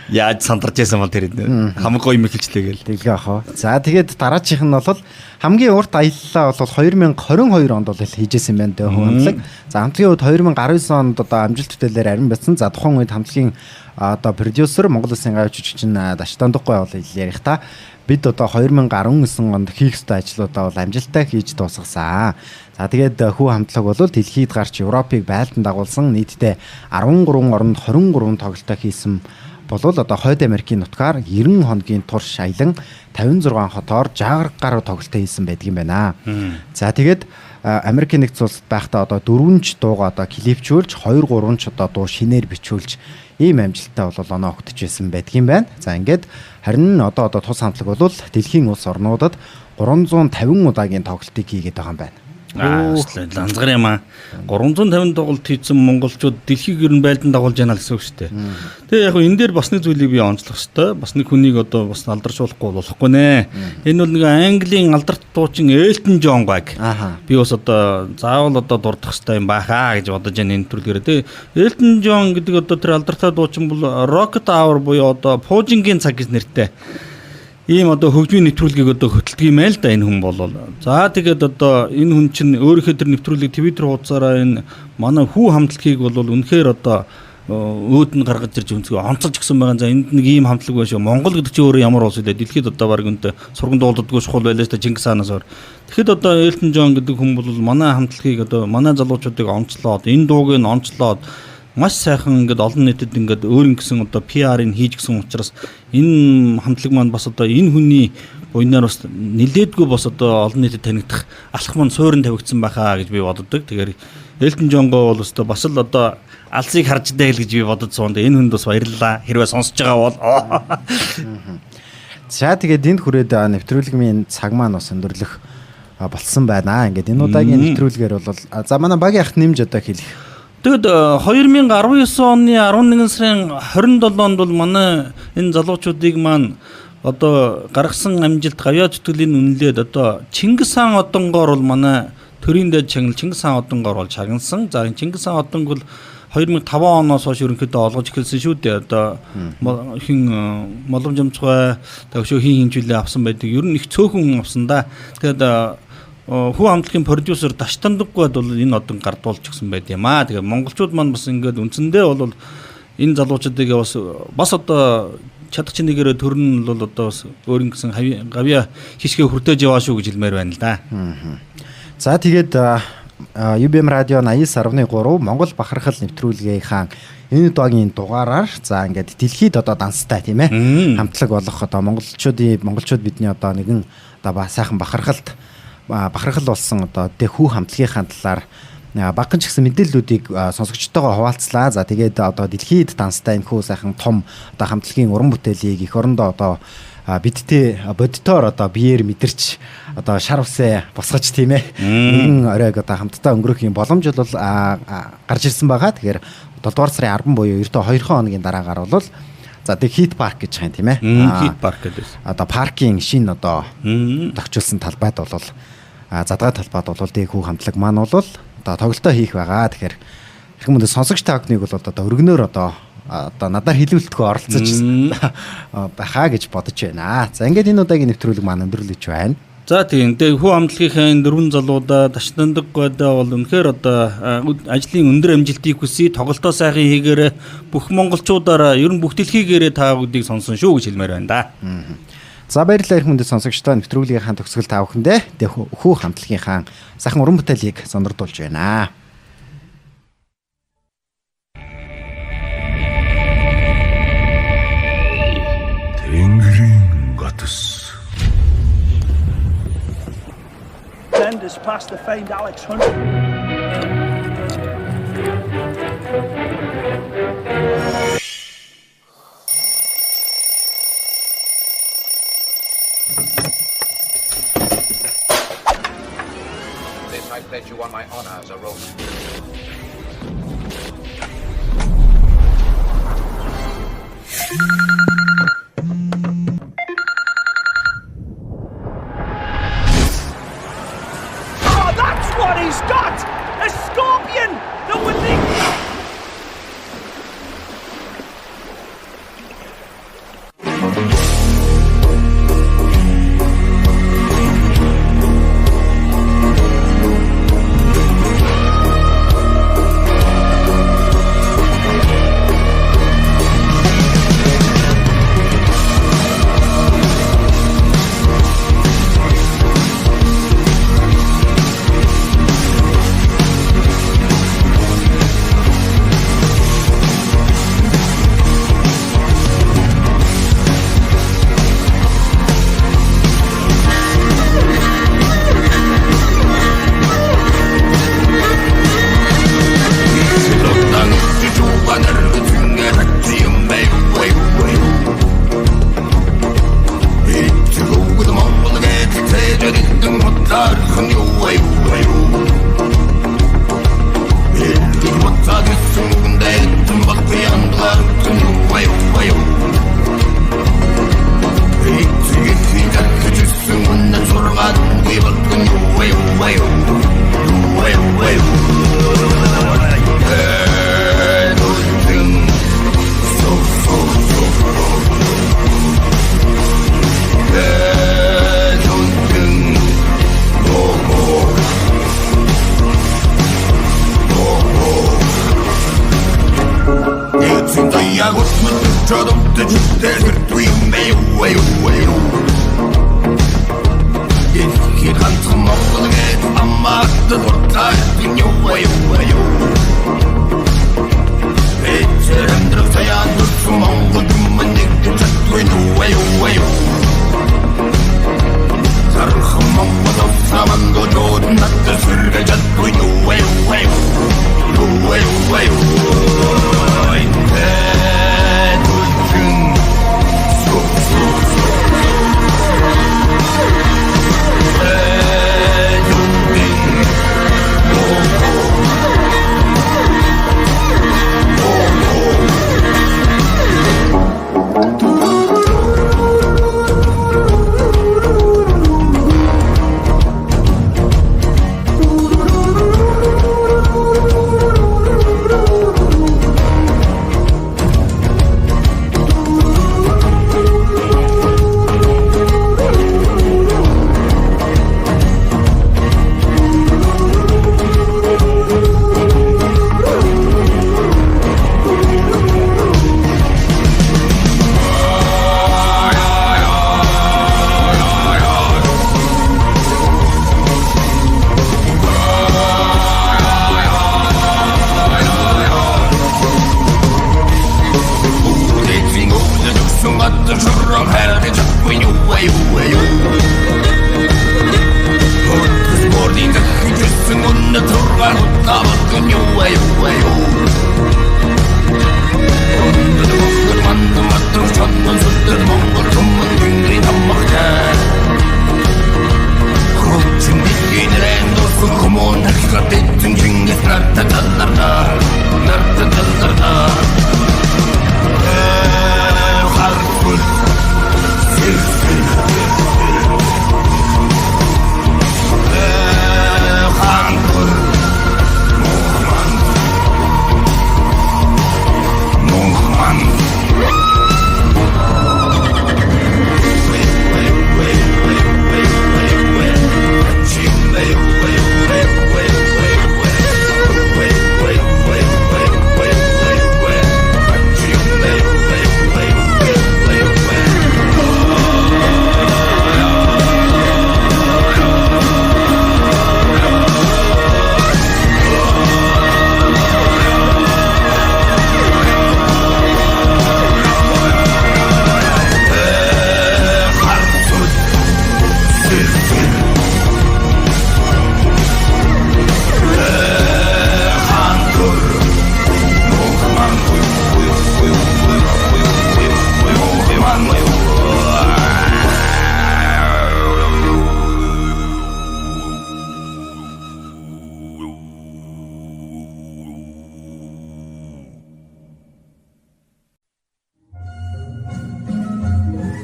C: Яаж сандарч байсан бол тэр хамаг гоё юм эхэлжлээ гээл.
B: Тэглээ ах уу. За тэгээд дараачих нь бол хамгийн урт аяллаа бол 2022 онд бол хийжсэн юм байна дөө хамтлаг. За хамтлагийн хувьд 2019 онд одоо амжилт бүтээлээр арин байсан. За тухайн үед хамтлагийн одоо продюсер Монгол Улсын гавь жүжигчин Даштандуггүй бол ярих та. Бид одоо 2019 онд хийх ёстой ажлуудаа бол амжилттай хийж дуусгасан. За тэгээд хүү хамтлаг бол дэлхийд гарч Европыг байлдан дагуулсан нийтдээ 13 оронд 23 тоглолтоо хийсэн болвол одоо Хойд Америкийн нутгаар 90 хоногийн турш аялан 56 хотоор 60 гаруй тоглолтоо хийсэн байдаг юм байна. За тэгээд Америкийн нэгдсэн улсад байхдаа одоо 4 дуугаа одоо клипчүүлж 2 3 ч одоо дуу шинээр бичүүлж ийм амжилттай бол оноо өгдөж байсан байдаг юм байна. За ингээд харин одоо тус хамтлаг бол дэлхийн улс орнуудад 350 удаагийн тоглолтыг хийгээд байгаа юм байна.
C: Ланзгар юм аа. 350 тоглолт хийсэн монголчууд дэлхийг ер нь байлдан дагуулж яана гэсэн үг шүү дээ. Тэгээ яг энэ дээр бас нэг зүйлийг би онцлох хэрэгтэй. Бас нэг хүнийг одоо бас алдаршуулахгүй болохгүй нэ. Энэ бол нэг Английн алдарт дуучин Элтон Джон гайг. Би бас одоо заавал одоо дурдах хэрэгтэй юм баахаа гэж бодож байна энэ төрөлгөөрөө. Тэгээ Элтон Джон гэдэг одоо тэр алдартай дуучин бол Rocket Hour буюу одоо пуужингийн цаг гэж нэртэй ийм одоо хөгжмийн нэвтрүүлгийг одоо хөтэлдэг юм айл да энэ хүн бол. За тэгээд одоо энэ хүн чинь өөрийнхөө тэр нэвтрүүлгийг Twitter хуудасаараа энэ манай хүү хамтлагийг бол үнэхээр одоо өөд нь гаргаж ирж өнцгөө онцолж гисэн байгаа. За энд нэг ийм хамтлаг байна шүү. Монгол гэдэг чинь өөрөө ямар улс вэ? Дэлхийд одоо баг үнтэй сурган дуулддаггүй чухал байлаа шүү дээ Чингис хаанаас өөр. Тэгэхэд одоо Элтон Джон гэдэг хүн бол манай хамтлагийг одоо манай залуучуудыг онцлоод энэ дууг нь онцлоод маш сайхан ингээд олон нийтэд ингээд өөр ингэсэн одоо PR-ыг хийж гисэн учраас энэ хамтлаг маань бас одоо энэ хүний буйнаар бас нилээдгүй бас одоо олон нийтэд танигдах алхам нь суурин тавигдсан байхаа гэж би боддог. Тэгэхээр Элтон Джонго бол өстө бас л одоо алсыг харж дээл гэж би бодод суун. Энэ хүнд бас баярлалаа. Хэрвээ сонсож байгаа бол.
B: За тэгээд энд хүрээд нэвтрүүлгийн цаг маань бас өндөрлөх болсон байна. Ингээд энэ удаагийн нэвтрүүлгээр бол за манай багийн ах нэмж одоо хэлэх.
C: Тэгэд 2019 оны 11 сарын 27-нд бол манай энэ залуучуудыг маань одоо гаргасан амжилт гавьяа зүтгэлийн үнэлээд одоо Чингис хаан одонгоор бол манай төрийн дэд чагнал Чингис хаан одонгоор бол чагнасан. За энэ Чингис хаан одонг бол 2005 оноос хойш ерөнхийдөө олгож эхэлсэн шүү дээ. Одоо хин Молом жамцгай төгшөө хин хинжүүлээ авсан байдаг. Ер нь их цөөхөн хүн авсан да. Тэгээд хүү хамтлагийн продюсер Даштандаггүй бол энэ одон гардуулж гисэн байд юм аа. Тэгээ монголчууд маань бас ингээд үндсэндээ бол энэ залуучуудыг бас одоо чадах чинийгээрээ төрн бол одоо бас өөр ингэсэн гавья хишгэ хүртээж яваа шүү гэж хэлмээр байна л да.
B: За тэгээд UBM радио 89.3 Монгол бахархал нэвтрүүлгийнхаа энэ удаагийн дугаараар за ингээд дэлхийд одоо данстай тийм ээ хамтлаг болох одоо монголчууд бидний одоо нэгэн одоо сайхан бахархалт бахархал болсон одоо хүү хамтлагийнхаа талаар багхан ч гэсэн мэдээллүүдийг сонсогчтойгоо хуваалцлаа. За тэгээд одоо дэлхийд данстай энэ хүү сайхан том одоо хамтлагийн уран бүтээлийг эх орондоо одоо бидтэй бодитоор одоо биеэр мэдэрч одоо шар үсээ босгож тийм ээ нэгэн оройг одоо хамтдаа өнгөрөх юм боломж бол гарч ирсэн байгаа. Тэгэхээр 7 дугаар сарын 10 буюу ердөө 2 хоногийн дараагаар бол за тэг Хит парк гэж байгаа юм тийм ээ.
C: Хит парк гэдэг.
B: Одоо паркийн шинэ одоо тохиолсон талбайд бол задгай талбайд бол тэг хүү хамтлаг маань бол одоо тоглолтоо хийх байгаа. Тэгэхээр хэрхэн мөндө сонсогч та бүхнийг бол одоо өргөнөөр одоо надаар хилүүлэлтгүй оролцож байхаа гэж бодож байна. За ингээд энэ удаагийн нэвтрүүлэг маань өндөрлөж байна.
C: За тийм. Тэгээ хүү хамтлагийнхаа энэ дөрвөн залуудаа Даштандаг гойдоо бол үнэхээр одоо ажлын өндөр амжилтыг хүсье. Тоглолтоо сайхан хийгээрэй. Бүх монголчуудаараа ер нь бүх дэлхийгээрээ та бүгдийг сонсон шүү гэж хэлмээр байна да.
B: За баярлалаа эрхэм хүндэт сонсогчдоо нэвтрүүлгийнхаа төгсгөл та бүхэндээ хүү хамтлагийнхаа сайхан уран бүтээлийг сонирдуулж байна.
D: surpassed the famed Alex Hunter.
E: This I pledge you on my honor as a Roman.
D: Oh, that's what he's got! A scorpion that would leap.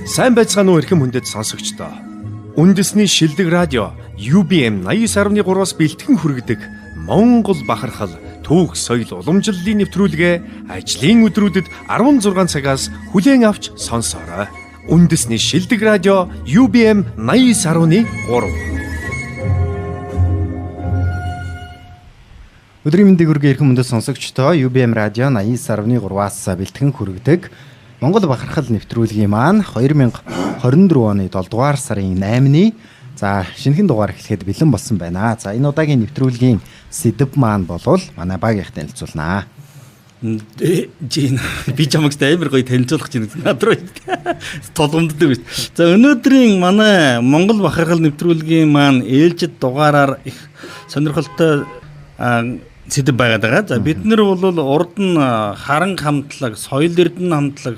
A: Сайн байцгаана уу эрхэм хүндэт сонсогчдоо. Үндэсний шилдэг радио UBM 89.3-аас бэлтгэн хүргэдэг Монгол бахархал түүх соёл уламжлалын нэвтрүүлгээ ажлын өдрүүдэд 16 цагаас хүлээн авч сонсоорой. Үндэсний шилдэг радио UBM 89.3.
B: Өдрийн мэндийг хүргэе эрхэм хүндэт сонсогчдоо. UBM радио 89.3-аас бэлтгэн хүргэдэг Монгол бахархал нэвтрүүлгийн маань 2024 оны 7 дугаар сарын 8-ны за шинэхэн дугаар эхлэхэд бэлэн болсон байна. За энэ удаагийн нэвтрүүлгийн сэдэв маань болвол манай багийнх танилцуулнаа.
C: Жин би чамайг амар гоё танилцуулах гэж байна. Над руу тулгамддаг биш. За өнөөдрийн манай Монгол бахархал нэвтрүүлгийн маань ээлжид дугаараар их сонирхолтой сэдэв байгаад байгаа. За бид нар бол урд нь харан хамтлаг, соёл эрдэнэ хамтлаг,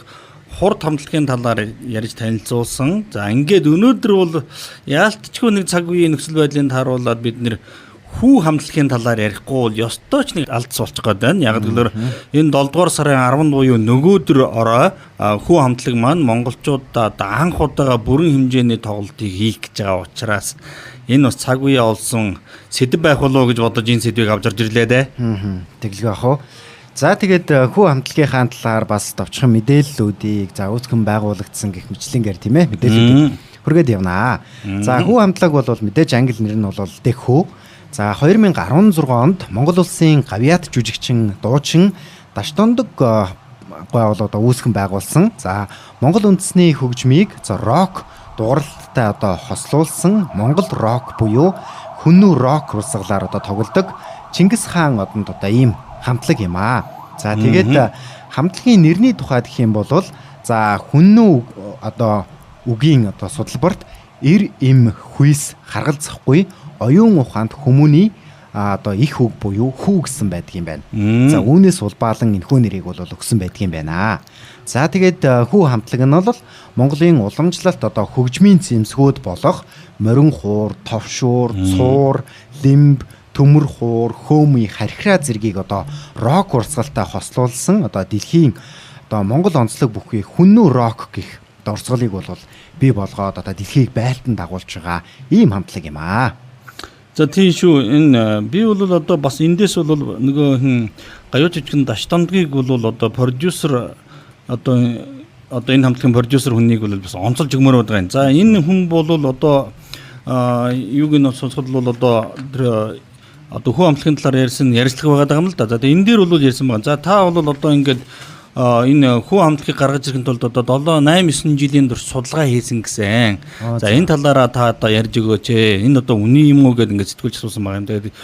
C: хурд хамтлагийн талаар ярьж танилцуулсан. За ингээд өнөөдөр бол яалтчгүй нэг цаг үеийн нөхцөл байдлын тааруулаад бид нэр хүү хамтлагийн талаар ярихгүй бол ёстой ч нэг алдс болчих гээд байна. Яг гэвэл энэ 7 дугаар сарын 10 буюу нөгөөдөр орой хүү хамтлаг маань монголчуудаа анх удаага бүрэн хэмжээний тоглолтыг хийх гэж байгаа учраас энэ бас цаг үеэ олсон сэдэв байх болов уу гэж бодож энэ сэдвийг авч орж ирлээ дээ.
B: Тэглэв ах уу. За тэгээд хүү хамтлагийнхаа талаар бас товчхон мэдээллүүдийг за үүсгэн байгуулагдсан гэх мэтлэнгээр тийм ээ мэдээллүүдийг хүргээд явнаа. За хүү хамтлаг бол мэдээж англи нэр нь бол Дэхүү. За 2016 онд Монгол улсын гавьяат жүжигчин, дуучин Даштондог гой бол одоо үүсгэн байгуулсан. За Монгол үндэсний хөгжмийг за рок дууралттай одоо хослуулсан Монгол рок буюу хүннү рок урсгалаар одоо тоглодог Чингис хаан одонд одоо ийм хамтлаг юм аа. За тэгээд хамтлагийн нэрний тухайд гэх юм бол за хүннү одоо үгийн одоо судалбарт эр эм хүйс харгалзахгүй оюун ухаанд хүмүүний одоо их үг буюу хүү гэсэн байдаг юм байна. За үүнээс улбаалан энэхүү нэрийг бол өгсөн байдаг юм байна. За тэгээд хүү хамтлаг нь бол Монголын уламжлалт одоо хөгжмийн зэмсгүүд болох морин хуур, товшуур, цуур, лимб, төмөр хуур, хөөмий, хархираа зэргийг одоо рок урсгалтай хослуулсан одоо дэлхийн одоо Монгол онцлог бүхий хүннү рок гэх урсгалыг бол бий болгоод одоо дэлхийг байлдан дагуулж байгаа ийм хамтлаг юм аа.
C: За тийм шүү. Энэ би бол одоо бас эндээс бол нөгөө хин гаюу жижигэн Даштондгийг бол одоо продюсер одоо энэ хамтлагийн продюсер хүнийг бол бас онцолж өгмөр байдаг юм. За энэ хүн бол одоо юуг нь сонсоход бол одоо тэр одоо хүү хамтлагийн талаар ярьсан ярилцлага байгаа юм л да. За энэ дээр бол ярьсан байгаа. За та бол одоо ингээд энэ хүү хамтлагийг гаргаж ирэхэд тулд одоо 7 8 9 жилийн турш судалгаа хийсэн гэсэн. За энэ талаараа та одоо ярьж өгөөч ээ. Энэ одоо үнэн юм уу гэдээ ингээд сэтгүүлч асуусан байгаа юм. Тэгээд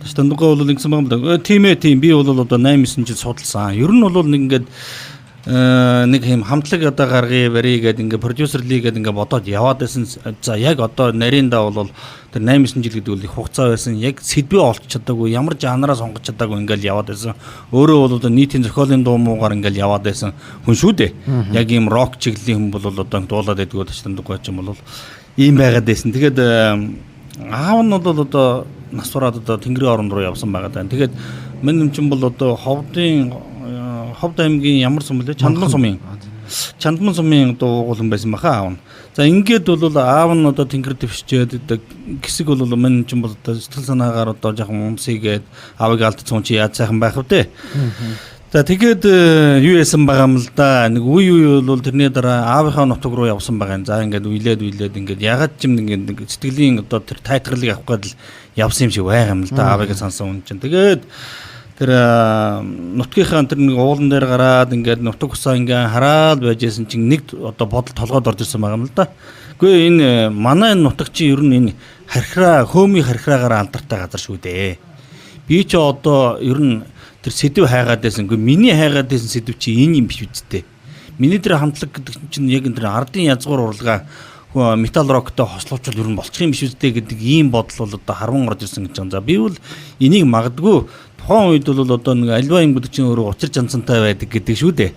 C: Даштондгоо бол ингэсэн байгаа юм да. Тийм ээ тийм би бол одоо 8 9 жил судалсан. Ер нь бол нэг ингээд нэг юм хамтлаг одоо гаргая барья гэдэг ингээд продюсерлий гэдэг ингээд бодоод яваад байсан. За яг одоо нарийнда бол тэр 8 9 жил гэдэг бол их хугацаа байсан. Яг сэдвээ олж чадаагүй, ямар жанраа сонгож чадаагүй ингээд яваад байсан. Өөрөө бол одоо нийтийн зохиолын дуу муугаар ингээд яваад байсан хүн шүү дээ. Яг ийм рок чиглэлийн хүн бол одоо дуулаад байдгүй Даштондгоо ч юм бол ийм байгаад байсан. Тэгээд аав нь бол одоо нас бараад одоо Тэнгэрийн оронд руу явсан байгаа даа. Тэгээд мань юм чинь бол одоо Ховд аймгийн ямар сум бэлээ? Чандман сумын. Чандман сумын одоо уугуул хүн байсан баха аав нь. За ингээд бол аав нь одоо тэнгэр дэвшчээд одоо гисэг бол мань чинь бол одоо сэтгэл санаагаар одоо жоохон умсыгээд аавыг алдсан хүн чи яаж сайхан байх вэ? За тэгээд юу яасан байгаа юм л да. Нэг үе үе бол тэрний дараа аавынхаа нутаг руу явсан байгаа юм. За ингээд уйлээд ингээд ягаад ч юм ингээд сэтгэлийн одоо тэр тайтгарлыг авах гээд л явсан юм шиг байгаа юм л да. Аавыг сансан хүн чинь. Тэгээд тэр нутгийнхаа тэр нэг уулан дээр гараад ингээд нутаг усаа ингээд хараад байж исэн чинь нэг одоо бодол толгойд орж ирсэн байгаа юм л да. Үгүй энэ манай энэ нутаг чинь ер нь энэ хархираа хөөмий хархираагаараа алдартай газар шүү дээ. Би ч одоо ер нь тэр сэдв хайгаад байсан. Үгүй миний хайгаад байсан сэдв чи энэ юм биш үсттэй. Миний тэр хамтлаг гэдэг чинь яг энэ тэр ардын язгуур уралгаа метал роктой хослуучвал ер нь болчих юм биш үсттэй гэдэг ийм бодол бол одоо харван орж ирсэн гэж байна. За би бол энийг магадгүй тухайн үед бол одоо нэг альва юм гэдэг чинь өөрөө учир жанцантай байдаг гэдэг шүү дээ.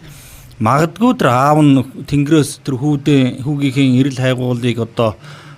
C: Магадгүй тэр аав нь тэнгэрээс тэр хүүгийнхээ эрэл хайгуулыг одоо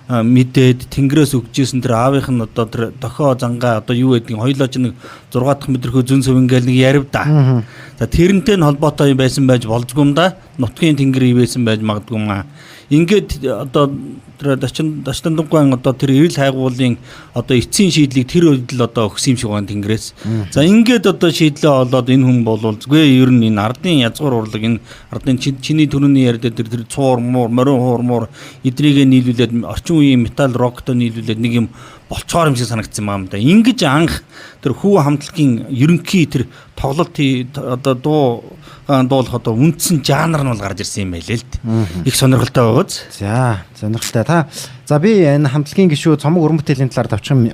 C: мэдээд тэнгэрээс өгчээсэн тэр аавынх нь одоо тэр дохио зангаа одоо юу гэдгийг хоёлоо ч нэг 6 дахь мэдрэхөө зүүн сүв ингээл нэг ярив да. За тэрнтэй нь холбоотой юм байсан байж болзгүй юм да. Нутгийн тэнгэр ивэсэн байж магадгүй юм аа. Ингээд одоо тэр Даштандуган одоо тэр эрэл хайгуулын одоо эцсийн шийдлийг тэр үед л одоо өгсөн юм шиг байна Тэнгэрээс. За ингээд одоо шийдлээ олоод энэ хүн бол үгүй ер нь энэ ардын язгуур урлаг энэ ардын чиний төрөний яриад тэр цуур муур морин хуур муур эдрийгээ нийлүүлээд орчин үеийн метал роктой нийлүүлээд нэг юм болцоор юм шиг санагдсан юм да. Ингэж анх тэр хүү хамтлагийн ерөнхий тэр тоглолт одоо дуу дуулах одоо үндсэн жанр нь бол гарч ирсэн юм байлээ л дээ. Их сонирхолтой байгааз.
B: За, сонирхолтой. Та за би энэ хамтлагийн гишүү Цомог уран бүтээлийн талаар товчхон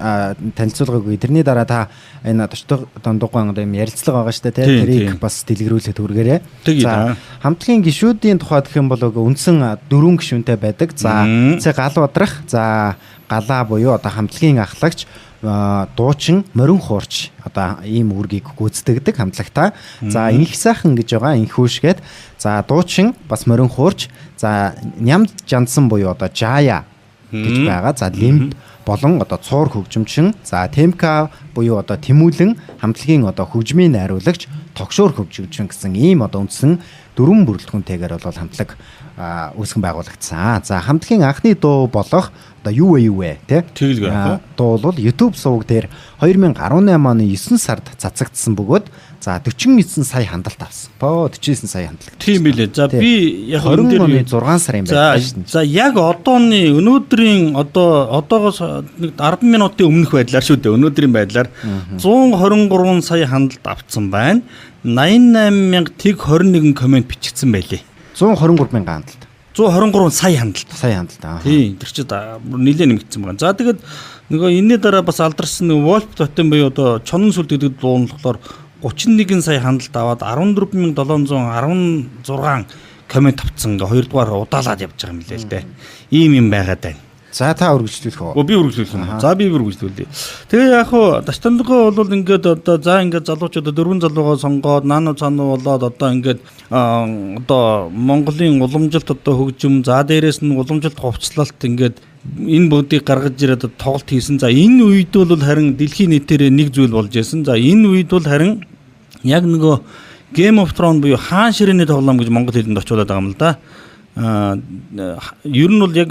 B: танилцуулга өгье. Тэрний дараа та энэ Дондуган одоо юм ярилцлага байгаа шүү дээ, тэ? Тэрийг бас дэлгэрүүлээд хүргээрэй. За, хамтлагийн гишүүдийн тухай гэх юм бол үндсэн 4 гишүүнтэй байдаг. За, Цэ Гал Бадрах, за Галаа буюу одоо хамтлагийн ахлагч, дуучин, морин хуурч одоо ийм үүргийг гүйцэтгэдэг хамтлагтай. За, инх сайхан гэж байгаа инхүүшгээд, за дуучин бас морин хуурч, за ням жандсан буюу одоо жая гэж байгаа. За лимб болон одоо цуур хөгжимчин, за темка буюу одоо тэмүүлэн хамтлагийн одоо хөгжмийн найруулагч, тогшуур хөгжимчин гэсэн ийм одоо үндсэн 4 бүрэлдэхүүнтэйгээр бол хамтлаг үүсгэн байгуулагдсан. За хамтлагийн анхны дуу болох одоо юу вэ тий? Дуу бол YouTube суваг дээр 2018 оны 9 сард цацагдсан бөгөөд за 49 сая хандалт авсан. 49 сая хандалт.
C: Тийм билээ. За би яг
B: энэ дээр 6 сар юм байна шүү дээ.
C: За яг одооны өнөөдрийн одоо одоогоос нэг 10 минутын өмнөх байдлаар шүү дээ. Өнөөдрийн байдлаар 123 сая хандалт авсан байна. 88,021 коммент бичигдсэн байлээ.
B: 123 мянган хандалт.
C: 123 сая хандалт.
B: Сая хандалт.
C: Тийм, тэр чинь нэлээд нэмэгдсэн байгаа. За тэгээд нөгөө энэний дараа бас алдарсан нөгөө Wolf Totem буюу одоо Чонон сүлд гэдэг дуу нь болохоор 31 сая хандалт аваад 14,716 коммент авсан. Ингээ хоёрдугаар удаалаад явж байгаа юм лээ л дээ. Ийм юм байгаад байна.
B: За та үргэлжлүүлэх үү?
C: Би үргэлжлүүлэх юм. За би үргэлжлүүлье. Тэгээ яг хуу Даштандгаа бол ингээд одоо за ингээд залуучууд 4 залуугаа сонгоод наано цаано болоод одоо ингээд одоо Монголын уламжилт одоо хөгжим, за дээрээс нь уламжилт хувцлалт ингээд энэ бүгдийг гаргаж ирээд тоглолт хийсэн. За энэ үед бол харин дэлхийн нийтээр нэг зүйл болж исэн. За энэ үед бол харин яг нөгөө Game of Thrones буюу хаан ширээний тоглоом гэж монгол хэлэнд орчуулад байгаа юм л да. Ер нь бол яг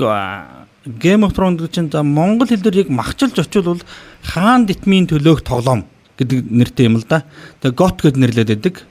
C: Game of Thrones гэдэг чинь за монгол хэл дээр яг махчилж очивол хаан дитмийн төлөөх тоглоом гэдэг нэртэй юм л да. Тэгээ GOT гэд нэрлээд байдаг.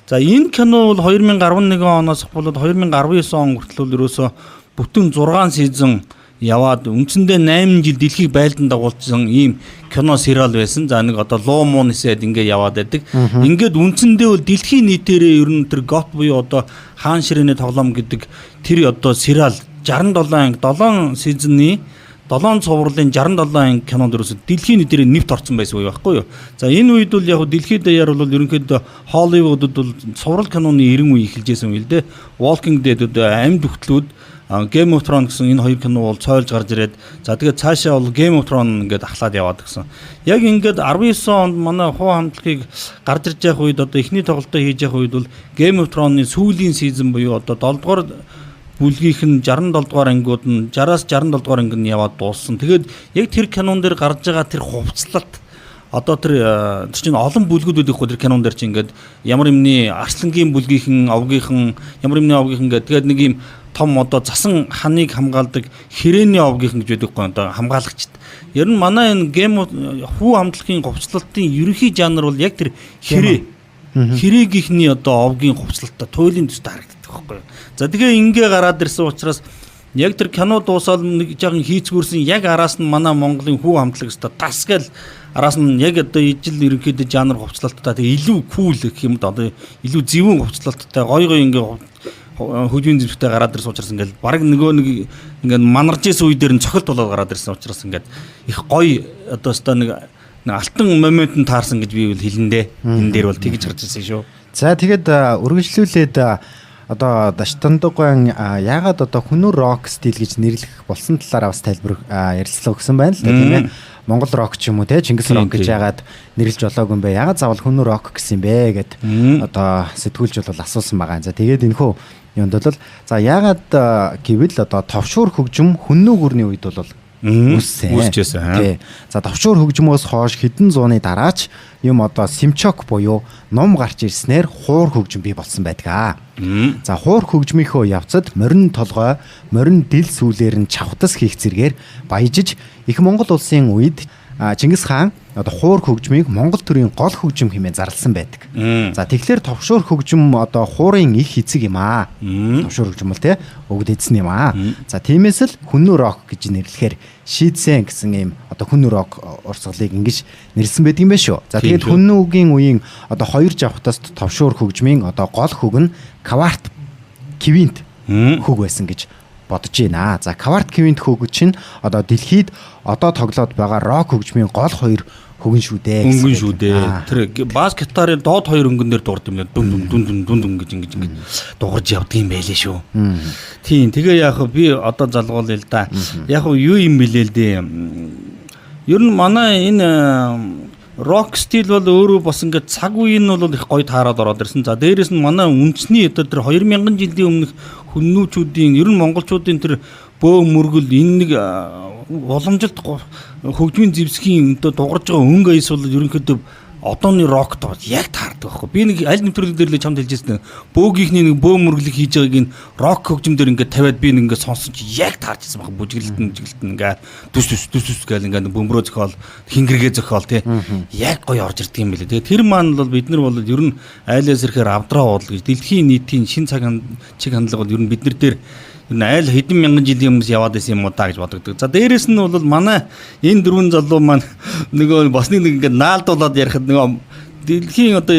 C: За энэ кино бол 2011 оноос болоод 2019 он хүртэл ерөөсө бүтэн 6 season яваад үндсэндээ 8 жил дэлхийг байлдан дагуулсан ийм кино сериал байсан. За нэг одоо луу муу нисээд ингээ яваад байдаг. Ингээд үндсэндээ бол дэлхийн нийтээрээ ер нь тэр GOT буюу одоо хаан ширээний тоглоом гэдэг тэр одоо сериал 67 анги 7 season ы 7 цувралын 67 анги кинонд ерөөсө дэлхийн нийтээр нэвт орсон байсан үе байхгүй юу. За энэ үед бол яг дэлхийд даяар бол ерөнхийдөө Холливуудад бол цуврал киноны 90 үе эхэлж байсан үе л дээ. Walking Dead амьд хөтлүүд, Game of Thrones гэсэн энэ хоёр кино бол цойлж гарч ирээд за тэгээд цаашаа бол Game of Thrones ингээд ахлаад яваад гэсэн. Яг ингээд 19 онд манай хуу хамтлагийг гарч ирж явах үед одоо эхний тоглолтоо хийж явах үед бол Game of Thrones-ы сүүлийн season буюу одоо 7 дугаар бүлгийнх нь 67 дугаар ангиуд нь 60-аас 67 дугаар анги нь яваад дууссан. Тэгээд яг тэр кинон дээр гарч байгаа тэр хувцлалт одоо тэр чинь олон бүлгүүд байдаг хгүй тэр кинон дээр чинь ингээд ямар юмны арслангийн бүлгийнхэн, овгийнхэн, ямар юмны овгийнхэн ингээд тэгээд нэг юм том одоо засан ханыг хамгаалдаг хэрээний овгийнхэн гэж байдаг хгүй одоо хамгаалагчд. Ер нь манай энэ Game хүү хамтлагийн хувцлалтын ерөнхий жанр бол яг тэр хэрээ. Хэрээгийнхний одоо овгийн хувцлалтаа туйлын төстэй харагддаг байхгүй юу. За тэгээ ингээ гараад ирсэн учраас яг тэр кино дуусаад нэг жаахан хийцгүүрсэн яг араас нь манай Монголын хүү хамтлаг өстө тас гэл араас нь яг одоо ижил ерөнхийдөө жанр хувцлалттай тэгээ илүү кул гэх юм да одоо илүү зөвүүн хувцлалттай гой гой ингээ хөгжмийн зэвсэгтэй гараад ирсэн учраас ингээл баг нөгөө нэг ингээд манарж исэн үе дээр нь цохилт болоод гараад ирсэн учраас ингээд их гоё одоо өстө нэг алтан момент нь таарсан гэж би бол хэлэндээ. Энэ дээр бол тэгж гарч ирсэн шүү.
B: За тэгэд үргэлжлүүлээд одоо Даштандуган яагаад одоо хүнүр рок стил гэж нэрлэх болсон талаараа бас тайлбар ярилцлага өгсөн байна л да тийм ээ. Монгол рок ч юм уу те Чингис рок гэж яагаад нэрлэж болоогүй юм бэ? Яагаад заавал хүнүр рок гэсэн юм бэ гэд одоо сэтгүүлч бол асуусан байгаа. За тэгээд энэхүү юунд бол за яагаад гэвэл одоо товшуур хөгжим хүннүү гүрний үед бол Үүссэн.
C: Үүсчихсэн.
B: Тий. За товшуур хөгжмөөс хойш хэдэн зууны дараач юм одоо симчок буюу ном гарч ирснээр хуур хөгжим бий болсон байдаг. За хуур хөгжмийнхөө явцад морин толгой, морин дил сүүлээр нь чавтас хийх зэргээр баяжиж их Монгол улсын үед Чингис хаан одоо хуур хөгжмийг Монгол төрийн гол хөгжим хэмээн зарласан байдаг. За тэгэхээр товшуур хөгжим одоо хуурын их эцэг юм аа. Товшуур хөгжим бол те өгд эзэн юм аа. За тиймээс л хүннү рок гэж нэрлэхээр шийдсэн гэсэн ийм одоо хүннү рок урсгалыг ингэж нэрлсэн байдаг юм байна шүү. За тэгээд хүннүгийн үеийн одоо хоёр жавхтаст товшуур хөгжмийн одоо гол хөг нь кварт квинт хөг байсан гэж бодож байна. За кварт квинт хөг чинь одоо дэлхийд одоо тоглоод байгаа рок хөгжмийн гол хоёр хөгөн шүү дээ.
C: Өнгөн шүү дээ. Тэр бас гитарын доод хоёр өнгөн дээр дурд юм нэ. Дүн дүн дүн дүн дүн дүн гэж ингэж ингэж дуурж явдаг юм байлээ шүү. Тийм. Тэгээ яг би одоо залгуул л да. Яг юу юм бэлээ л дээ. Ер нь манай энэ рок стил бол өөрөө бас ингээд цаг үеийн нь бол их гоё таарад ороод ирсэн. За дээрэс нь манай үндэсний одоо тэр 2000 жилийн өмнөх хүннүүчүүдийн ер нь монголчуудын тэр бөө мөргөл энэ нэг уламжилт хөгжмийн зэвсгийн одоо дугарж байгаа өнгө аяс бол ерөнхийдөө одооны рокт бол яг таардаг байхгүй. Би нэг аль нэвтрүүлэг дээр л чамд хэлжсэн. Бөөгийнхний нэг бөө мөрглөг хийж байгааг энэ рок хөгжим дээр ингээд тавиад би нэг ингээд сонсон чи яг таарч ирсэн байхгүй. Бүжиглэлтэн бүжиглэлтэн ингээд дүс дүс дүс дүс гээл ингээд бөмбөрөө зохиол хингэргээ зохиол тий. Яг гоё орж ирдэг юм билээ. Тэгээ тэр маань бол бид нар бол ер нь айлаас ирэхээр авдраа уудал гэж дэлхийн нийтийн шин цаг чиг хандлага бол ер нь бид нар дээр ер нь айл хэдэн мянган жилийн өмнөөс яваад байсан юм уу та гэж бодогддог. За дээрэс нь бол манай энэ дөрвөн залуу маань нөгөө бас нэг ингээд наалдуулаад ярихад нөгөө дэлхийн одоо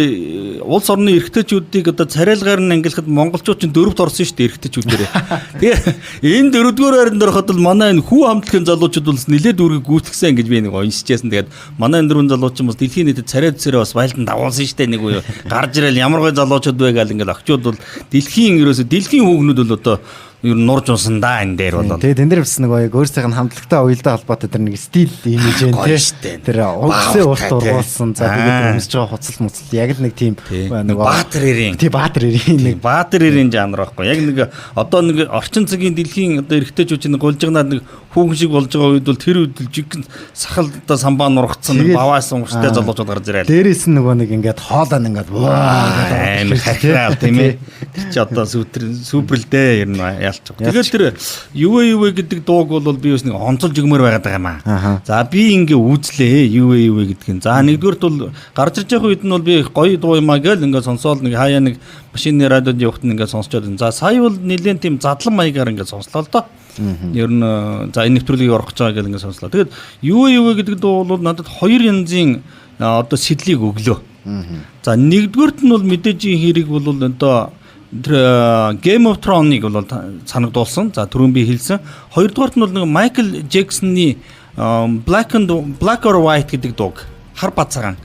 C: улс орны эрэгтэйчүүдийг одоо царайлгаар нь ангилахад монголчууд чинь дөрөвт орсон шүү дээ эрэгтэйчүүдээрээ. Тэгээ энэ дөрөвдүгээр байранд ороход бол манай энэ хүү хамтлагийн залуучууд бол нэлээд үүргийг гүйцэтгсэн гэж би нэг уншижсэн. Тэгээд манай энэ дөрвөн залууч чинь бас дэлхийн нийтэд царай зүсээрээ бас байлдан дагуулсан шүү дээ нэг үе. Гарч ирэл ямар гой залуучууд вэ гал ингээд охчууд бол дэлхийн ерөөсө дэлхийн хүүгнүүд бол одоо ер нь нурж унсан да энэ дээр бол.
B: Тэгээд энэ дэр бас нөгөө яг өөрсдийнх нь хамтлагтай уялдаа холбоотой тэр нэг стил имиж энэ тий. Тэр угсаа урт ургуулсан. За тэгээд өмсөж байгаа хуцал муцал яг л нэг тийм
C: нөгөө Баатар эрийн.
B: Тий Баатар эрийн
C: нэг Баатар эрийн жанр байхгүй. Яг нэг одоо нэг орчин цагийн дэлхийн одоо эрэгтэйчүүд чинь гулжигнаад нэг хүүхэн шиг болж байгаа үед бол тэр үед жигэн сахал одоо самбаа нургацсан нэг баваасан урттай залуучууд гарч ирээ.
B: Дээрээс нь нөгөө нэг ингээд хоолой нь ингээд
C: ваа амар хахираал тийм ээ. Тэр чи одоо супер л дээ ер нь ялчих. Тэгээд тэр ювэ гэдэг дууг бол би бас нэг онцолж өгмөр байгаад байгаа юм аа. За би ингээ үзлээ ювэ гэдэг нь. За нэгдүгээрт бол гарч ирж байгаа үед нь бол би гоё дуу юм аа гээл ингээ сонсоол нэг хаяа нэг машины радиод явахт нь ингээ сонсчоод. За сая бол нэлээд тийм задлан маягаар ингээ сонслоо л доо. Ер нь за энэ нэвтрүүлгийг орох гэж байгаа гэл ингээ сонслоо. Тэгээд ювэ гэдэг дуу бол надад хоёр янзын одоо сэтлийг өглөө. За нэгдүгээрт нь бол мэдээжийн хэрэг бол одоо тэр Game of Thrones-ыг бол санагдуулсан. За түрүүн би хэлсэн. Хоёрдугаарт нь бол нэг Майкл Джексоны Black and Black or White гэдэг дууг хар бад цагаан.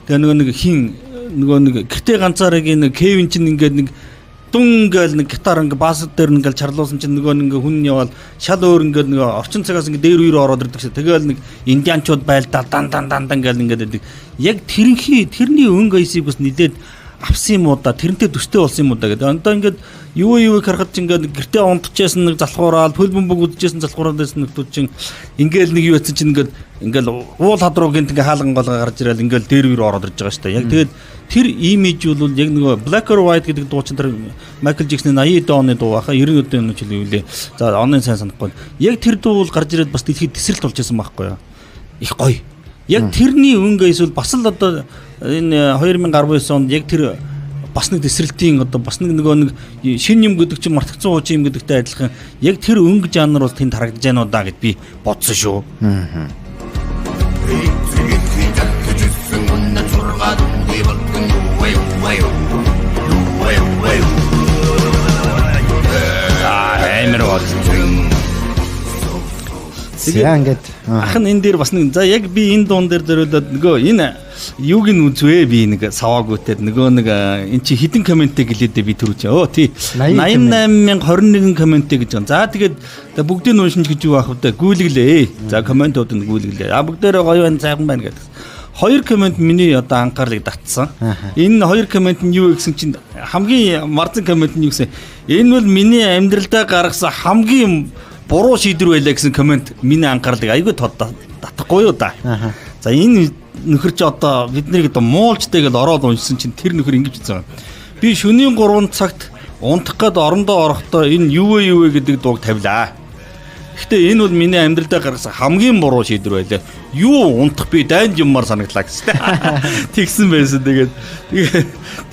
C: Тэгээ нөгөө нэг хин нөгөө нэг гэртээ ганцаарыг нэг Кевин чинь ингээд нэг дун гээл нэг гитар ингээ бас дээр ингээл чарлуулсан чинь нөгөө нэг хүн яваал шал өөр ингээд нэг орчин цагаас ингээ дээр үер ороод ирдэг шээ. Тэгэл нэг индианчууд байлдаа дан дан дан дан гээл ингээд байдаг. Яг тэрнхий тэрний өнгө аясыг бас нилээд авсан юм уу да, тэрнтэй төстэй болсон юм уу да гэдэг. Одоо ингээд юу харахад ч ингээд гэртээ унтчихсан нэг залхуураад пөл бөмбөг үзчихсэн залхуураад байсан нөхдүүд чинь ингээл нэг юу байсан чинь ингээд ингээл уул хад руу гинт ингээ хаалган голгоо гарч ирэл ингээл дээр үер ороод ирж байгаа шүү дээ. Яг тэгээд тэр имиж бол яг нөгөө Black or White гэдэг дуу чинь тэр Майкл Джексоны 80 оны дуу баха 90 оны жил юу лээ. За оны сайн санахгүй. Яг тэр дуу бол гарч ирээд бас дэлхийд тесрэлт болж байсан байхгүй юу? Их гоё. Яг тэрний өнгө эсвэл бас л одоо энэ 2019 онд яг тэр бас нэг тесрэлтийн одоо бас нэг нөгөө нэг шинэ юм гэдэг чинь мартагдсан хуучин юм гэдэгтэй адилхан яг тэр өнгө жанр бол тэнд харагдаж байна уу да гэд би бодсон шүү. Амар бол.
B: За ингээд
C: ах нь энэ дээр бас нэг за яг би энэ дуун дээр зориулаад нөгөө энэ юуг нь үзвэ би нэг саваагүйтэй нөгөө нэг эн чи хідэн комменттэй гэлээдээ би түрүү чи өө тий 88021 комменттэй гэж байгаа. За тэгээд бүгдийг нь уншиж гэж юу аах вэ? Гүйлгэлээ. За комментууд нь гүйлгэлээ. А бүгдээрээ гоё байна, сайхан байна гэдэг. Хоёр коммент миний одоо анхаарлыг татсан. Энэ хоёр коммент нь юу гэсэн чинь хамгийн марзан коммент нь юу гэсэн? Энэ бол миний амьдралдаа гаргасан хамгийн Буруу шийдвэр байлаа гэсэн комент миний анхаарлыг айгүй тод татахгүй юу да. За энэ нөхөр чи одоо бид нарыг одоо муулжтай гэж ороод уншсан чинь тэр нөхөр ингэж хэлсэн. Би шөнийн 3 цагт унтах гээд орондоо орохдоо энэ юу вэ юу вэ гэдэг дууг тавилаа. Гэхдээ энэ бол миний амьдралдаа гаргасан хамгийн буруу шийдвэр байлаа. Юу унтах би дайнд юммар санагдлаа гэсэн. Тэгсэн байсан. Тэгээд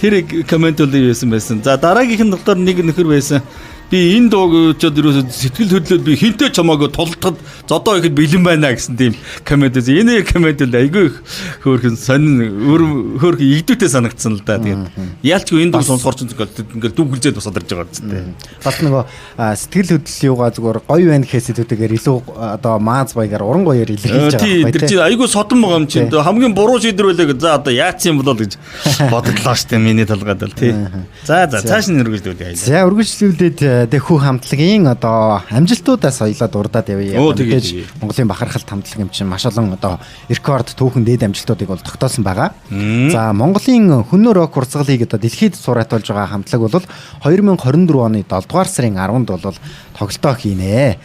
C: тэр комент бол юу байсан. За дараагийнх нь болохоор нэг нөхөр байсан. Би энэ дууг өчөөд ерөөсөө сэтгэл хөдлөөд би хинтээ чамаагүй тултахад зодоо ихэд бэлэн байна гэсэн тийм комент байсан. Энэ комент бол айгүй их хөөрхөн сонин хөөрхөн игдүүтэй санагдсан л да. Тэгээд яалчгүй энэ дуу сонсохоор ч ингээл дүүгэлзээд босоод ирж байгаа юм.
B: Бас нөгөө сэтгэл хөдлөл юугаа зүгээр гоё байна гэхээс илүүтэйгээр илүү одоо мааз баягаар уран гоёор илэрхийлж
C: байгаа байхгүй. Тэр чинь айгүй содон байгаа юм чинь. Хамгийн буруу шийдвэр байлаа гэж. За одоо яатсан юм болоо гэж бодлоо штэ миний толгойд бол тий. За за цааш нь үргэлжлүүлье.
B: За үргэлжлүүлээд Тэхүү хамтлагийн одоо амжилтуудаа соёлоо дурдаад явъя. Мэдээж Монголын бахархалт хамтлаг юм чинь маш олон одоо рекорд түүхэн дээд амжилтуудыг бол тогтоосон байгаа. За Монголын хөнөө рок урсгалыг одоо дэлхийд сураатуулж байгаа хамтлаг бол 2024 оны 7 дугаар сарын 10-нд бол тоглолтоо хийнэ.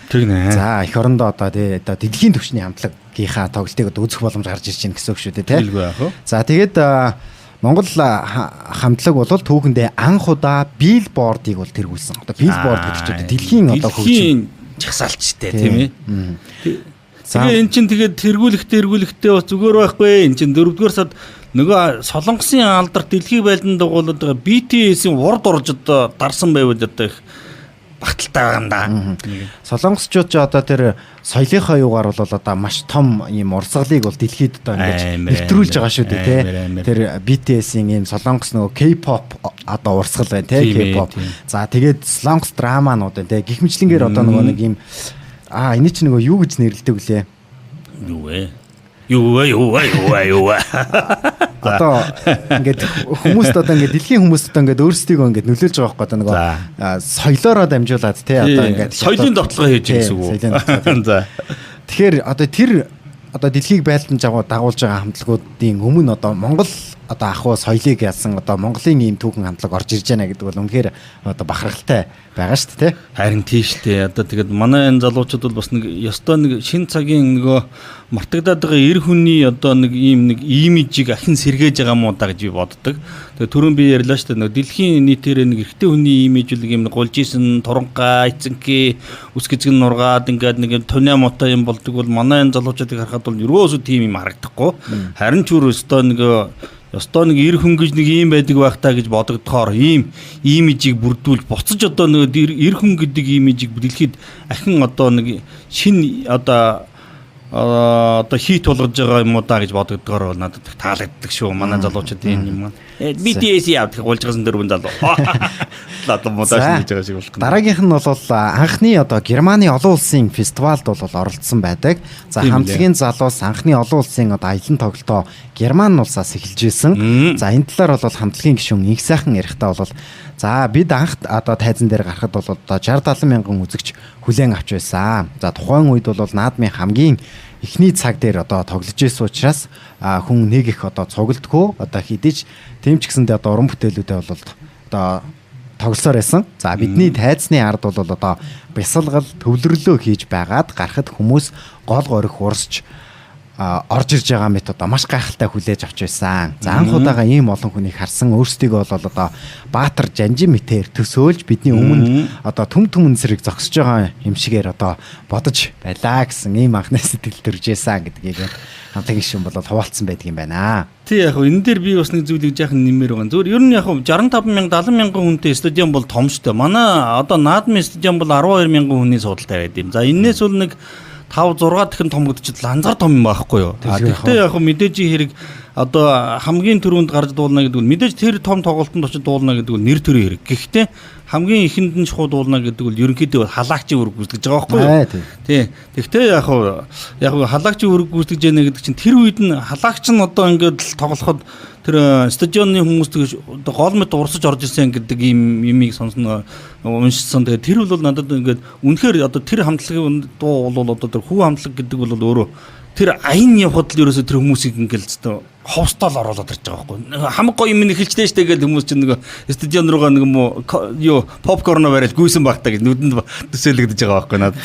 B: За эх орондоо одоо тий одоо дэлхийн түвшний хамтлагийнхаа тоглолтыг одоо үзэх боломж гарч ирж байна гэсэн үг шүү дээ тий. За тэгээд Монгол хамтлаг бол түүхэндээ анх удаа Billboard-ыг бол тэргүүлсэн. Одоо Billboard гэдэг чинь дэлхийн одоо
C: хөгжим жагсаалчтай тийм ээ. Тэгээ эн чинь тэгээд тэргүүлэхдээ бас зүгээр байхгүй. Эн чинь 4-р сард нөгөө Солонгосын алдарт дэлхийг байлдан дагуулдаг байгаа BTS-ийн урд орж одоо дарсан байвал одоо их багталтай байгаа юм да.
B: Солонгосчууд ч одоо тэр соёлынхоо юугаар бол одоо маш том ийм урсгалыг бол дэлхийд одоо ингэж нэвтрүүлж байгаа шүү дээ тий. Тэр BTS-ийн ийм солонгос нөгөө K-pop одоо урсгал байна тий, K-pop. За тэгээд солонгос драманууд байна тий. Гэх мэтлэнгээр одоо нөгөө нэг ийм энэ чинь нөгөө юу гэж нэрлэдэг вүлээ?
C: Юу вэ? Юу вэ? Юу вэ? Юу вэ? Юу вэ?
B: Одоо ингээд хүмүүст одоо ингээд дэлхийн хүмүүст одоо ингээд өөрсдийгөө ингээд нөлөөлж байгаа байхгүй одоо нөгөө соёлоороо дамжуулаад тий одоо ингээд
C: соёлын довтлогоо хийж байгаа гэсэн үг.
B: За. Тэгэхээр одоо тэр одоо дэлхийг байлдан дагуулж байгаа хамтлагуудын өмнө одоо Монгол одоо ахуй соёлыг ялсан одоо Монголын ийм түүхэн хамтлаг орж ирж байна гэдэг бол үнэхээр одоо бахархалтай байгаа шүү дээ тий.
C: Харин тийм шүү дээ. Одоо тэгээд манай энэ залуучууд бол бас нэг ёстой нэг шин цагийн нөгөө мартагдаад байгаа эр хүний одоо нэг ийм нэг имижийг ахин сэргээж байгаа мó да гэж би боддог. Тэгээд түрүүн би ярьлаа шүү дээ. Нөгөө дэлхийн нийтээр нэг эрэгтэй хүний имиж л ийм нэг гулжсэн, турангаа, эцэнхий, үс гизгэн нургаад ингээд нэг туниа муутай юм болдог бол манай энэ залуучуудыг харахад бол ерөөсөө тийм юм харагдахгүй. Харин ч үр өстой нэг ёстой нэг эр хүн гэж нэг ийм байдаг байх таа гэж бодогдохоор ийм имижийг бүрдүүлж буцаж одоо нэг эр хүн гэдэг имижийг дэлхийд ахин одоо нэг шин одоо хит болгож байгаа юм уу да гэж бодогдохоор бол надад таалагддаг шүү. Манай залуучуудын энэ юм. BTS явдаг гулжгасан дөрвөн залуу. Лад модаш хийж байгаа шиг болох.
B: Дараагийнх нь бол анхны одоо Германы олон улсын фестивалд бол оролцсон байдаг. За хамтлагийн залуус анхны олон улсын одоо аялан тоглолтоо Герман улсаас эхэлж исэн. За энэ талаар бол хамтлагийн гишүүн инх сайхан ярихдаа бол за бид анх одоо тайзан дээр гарахад бол одоо 60 70 мянган үзэгч хүлээн авч байсан. За тухайн үед бол наадмын хамгийн эхний цаг дээр одоо тоглож исэн учраас хүн нэг их одоо цуглдгөө одоо хэдий ч тийм ч гэсэндээ одоо уран бүтээлүүдээ бол одоо тоглосоор байсан. За бидний тайзны ард бол одоо бясалгал төвлөрлөө хийж байгаад гарахад хүмүүс гол горих урсч орж ирж байгаа мэт одоо маш гайхалтай хүлээж авч байсан. За анх удаага ийм олон хүнийг харсан өөрсдийгөө бол одоо Баатар Жанжин мэтээр төсөөлж бидний өмнө одоо түм түмэн зэрэг зогсож байгаа юм шигээр одоо бодож байлаа гэсэн ийм анхны сэтгэл төрж байсан гэдгийг хамтлагийн гишүүн бол хуваалцсан байдаг юм байна.
C: Тий яг энэ дээр би бас нэг зүйлийг жаахан нэмэр байгаа. Зүгээр ер нь яг 65 мянга 70 мянган хүнтэй стадион бол том шүү дээ. Манай одоо наадмын стадион бол 12 мянган хүний суудалтай байд юм. За энээс бол нэг 5 6 дахин том гэдэг чинь ланзар том юм байхгүй юу. Гэхдээ яг мэдээж хэрэг одоо хамгийн түрүүнд гарч дуулна гэдэг нь мэдээж тэр том тоглолтод очиж дуулна гэдэг нь нэр төрийн хэрэг. Гэхдээ хамгийн ихэнд нь шууд дуулна гэдэг бол ерөнхийдөө халаагчийн үүрэг гүйцэтгэж байгаа байхгүй юу. Тий. Гэхдээ яг халаагчийн үүрэг гүйцэтгэж яана гэдэг чинь тэр үед нь халаагч нь одоо ингээд л тоглоход тэр стадионы хүмүүс тэгж гол мэт урсаж орж ирсэн гэдэг ийм юмыг сонсно уншсан. Тэгээд тэр бол надад ингээд үнэхээр одоо тэр хамтлагийн дуу бол одоо тэр хүү хамтлаг гэдэг бол өөрөө тэр аян явхад л ерөөсөө тэр хүмүүсийг ингээд л ховстол оруулаад ирж байгаа байхгүй. Хамаг гоё юм эхэлжтэй штэ гэж хүмүүс чинь нөгөө стадион руугаа нэг юм уу юу попкорно бариад гүйсэн багтаа гэж нүдэнд төсөөлөгдөж байгаа байхгүй надад.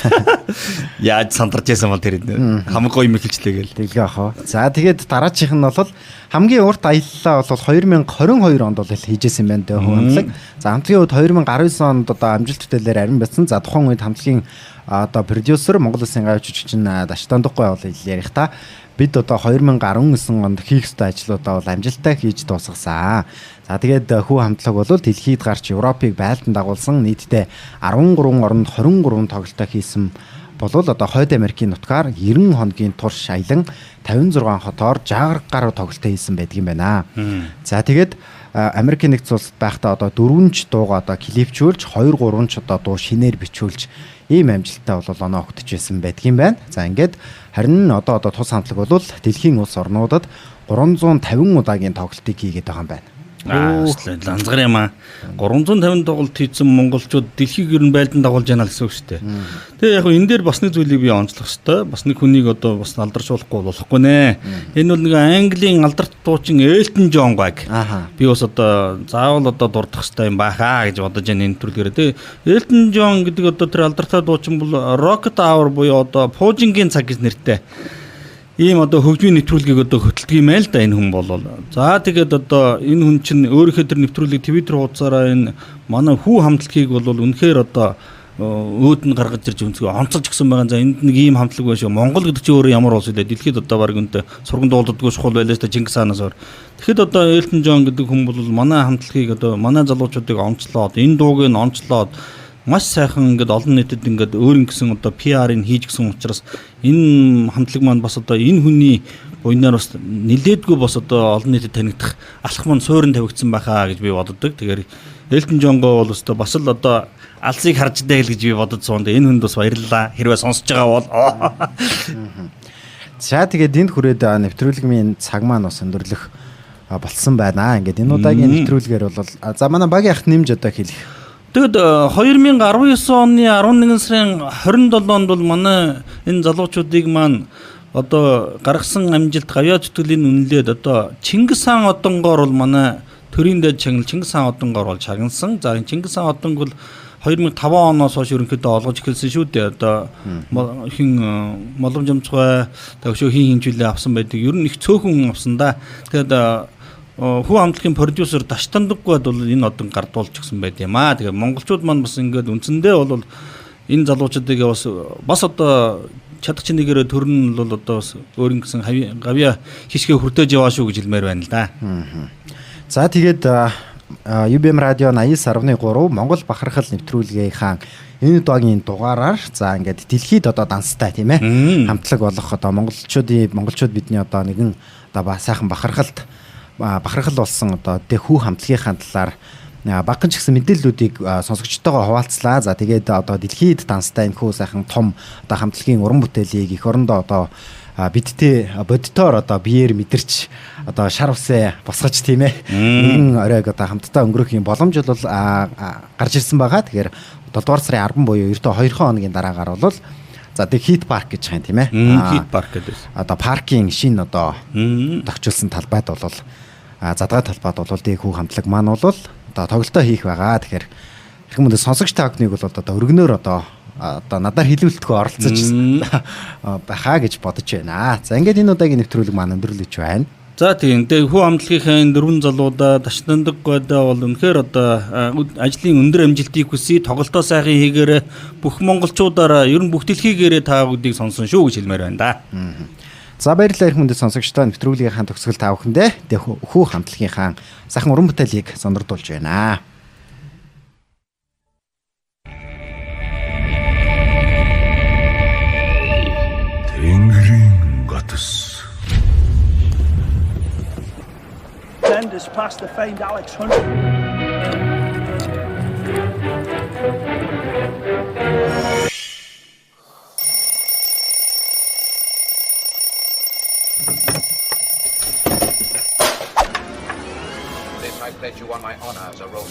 C: Яаж сандарч яасан бол тэр хамаг гоё юм эхэлжлээ гээл.
B: Тэглээ ах уу. За тэгээд дараачих нь бол хамгийн урт аяллаа бол 2022 онд бол хийжсэн юм байна дээ хамтлаг. За хамтлагийн хувьд 2019 онд одоо амжилт бүтээлээр арин байсан. За тухайн үед хамтлагийн одоо продюсер Монгол Улсын гавь жүжигчин Даштандуггүй бол ярих та. Бид одоо 2019 онд хийх ёстой ажлуудаа бол амжилттай хийж дуусгасан. За тэгээд хүү хамтлаг бол дэлхийд гарч Европыг байлдан дагуулсан нийтдээ 13 оронд 23 тоглолтоо хийсэн болвол одоо Хойд Америкийн нутгаар 90 хоногийн турш аялан 56 хотоор 60 гаруй тоглолтоо хийсэн байдаг юм байна. За тэгээд Америкийн нэгдсэн улсад байхдаа одоо 4 дууга одоо клипчүүлж 2 3 ч одоо дуу шинээр бичүүлж ийм амжилттай бол оноо өгдөж байсан байдаг юм байна. За ингээд харин одоо тус хамтлаг бол дэлхийн улс орнуудад 350 удаагийн тоглолтыг хийгээд байгаа юм байна.
C: Ланзгар юм аа. 350 тоглолт хийсэн монголчууд дэлхийг ер нь байлдан дагуулж яана гэсэн үг шүү дээ. Тэгээ яг энэ дээр бас нэг зүйлийг би онцлох хэвээр. Бас нэг хүнийг одоо бас алдаршуулахгүй болохгүй нэ. Энэ бол нэг Английн алдарт дуучин Элтон Джон гайг. Би бас одоо заавал одоо дурдах хэвээр юм баахаа гэж бодож байна энэ төрөлгөөрөө. Тэгээ Элтон Джон гэдэг одоо тэр алдартай дуучин бол Rocket Hour буюу одоо пуужингийн цаг гэж нэртэй ийм одоо хөгжмийн нэвтрүүлгийг одоо хөтэлдэг юм аа л да энэ хүн бол. За тэгээд одоо энэ хүн чинь өөрийнхөө тэр нэвтрүүлгийг Twitter хуудасаараа энэ манай хүү хамтлагийг бол үнэхээр одоо өөд нь гаргаж ирж өнцгөө онцолж гисэн байгаа. За энд нэг ийм хамтлаг байх шүү. Монгол гэдэг чинь өөрөө ямар улс вэ? Дэлхийд одоо баг үнтэй сурган дуулддаггүй чухал байлаа шүү дээ Чингис хаанаас өөр. Тэгэхэд одоо Элтон Джон гэдэг хүн бол манай хамтлагийг одоо манай залуучуудыг онцлоод энэ дууг нь онцлоод маш сайхан ингээд олон нийтэд ингээд өөр ингэсэн одоо PR-ыг хийж гисэн учраас энэ хамтлаг маань бас одоо энэ хүний буйнаар бас нилээдгүй бас одоо олон нийтэд танигдах алхам нь суурин тавигдсан байхаа гэж би боддог. Тэгэхээр Элтон Джонго бол өстө бас л одоо алсыг харж дээл гэж би бодод суунд энэ хүнд бас баярлалаа. Хэрвээ сонсож байгаа бол
B: За тэгээд энд хүрээд нэвтрүүлгийн цаг маань бас өндөрлөх болсон байна. Ингээд энэ удаагийн нэвтрүүлгээр бол за манай багийн ах нэмж одоо хэлэх.
C: Тэгэд 2019 оны 11 сарын 27-нд бол манай энэ залуучуудыг маань одоо гаргасан амжилт гавьяа зүтгэлийн үнэлээд одоо Чингис хаан одонгоор бол манай төрийн дэд чагнал Чингис хаан одонгоор бол чагнасан. За энэ Чингис хаан одонг бол 2005 оноос хойш ерөнхийдөө олгож эхэлсэн шүү дээ. Одоо хин молом жамцгай төгшөө хин хинжүүлээ авсан байдаг. Ер нь их цөөхөн авсан да. Тэгээд хүү хамтлагийн продюсер Даштандаггүй бол энэ одон гардуулж гисэн байд юм аа. Тэгээ монголчууд маань бас ингээд үндсэндээ бол энэ залуучуудыг бас одоо чадах чинийгээрээ төрн бол одоо бас өөр ингэсэн гавья хишгэ хүртээж яваа шүү гэж хэлмээр байна л да.
B: За тэгээд UBM радио 89.3 Монгол бахархал нэвтрүүлгийнхаа энэ удаагийн дугаараар за ингээд дэлхийд одоо данстай тийм ээ хамтлаг болох одоо монголчууд бидний одоо нэгэн одоо сайхан бахархалт бахархал болсон одоо тэ хүү хамтлагийнхаа талаар багхан ч гэсэн мэдээллүүдийг сонсогчтойгоо хуваалцлаа. За тэгээд одоо дэлхийд данстай энэ хүү сайхан том одоо хамтлагийн уран бүтээлийг эх орондоо одоо бидтэй бодитоор одоо биеэр мэдэрч одоо шар усээ босгож тийм ээ нэгэн оройг одоо хамтдаа өнгөрөх юм боломж бол гарч ирсэн байгаа. Тэгэхээр 7 дугаар сарын 10 буюу ердөө 2 хоногийн дараагаар бол за тэг Хит парк гэж байгаа юм тийм ээ.
C: Хит парк гэдэг.
B: Одоо паркийн шинэ одоо тохижуулсан талбайд бол задгай талбайд бол тэг хүү хамтлаг маань бол одоо тоглолтоо хийх байгаа. Тэгэхээр хэрхэн мөндө сонсогч та бүхнийг бол одоо өргөнөөр одоо надаар хилүүлэлтгүй оролцож байхаа гэж бодож байна. За ингээд энэ удаагийн нэвтрүүлэг маань өндөрлөж байна.
C: За тийм. Тэгээ хүү хамтлагийнхаа энэ дөрвөн залуудаа Даштандаг гойдоо бол үнэхээр одоо ажлын өндөр амжилтыг хүсье. Тоглолтоо сайхан хийгээрэй. Бүх монголчуудаараа ер нь бүх дэлхийгээрээ та бүгдийг сонсон шүү гэж хэлмээр байна да.
B: За баярлалаа эрхэм хүндэт сонсогчдоо нэвтрүүлгийнхаа төгсгөл та бүхэндээ хүү хамтлагийнхаа сайхан уран бүтээлийг сонирдуулж байна.
F: Тэнгэрийн гатс.
D: Benders past the famed Alex Hunt.
E: This I pledge you on my honor as a Roman.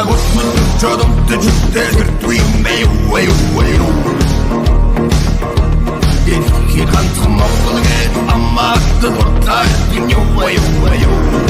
F: Яг өтмөн чөдөмтэй чүтээ юм бэ юу юу. Дэлхийд ганцхан Монгол гээд амаат дуртай юу юу юу.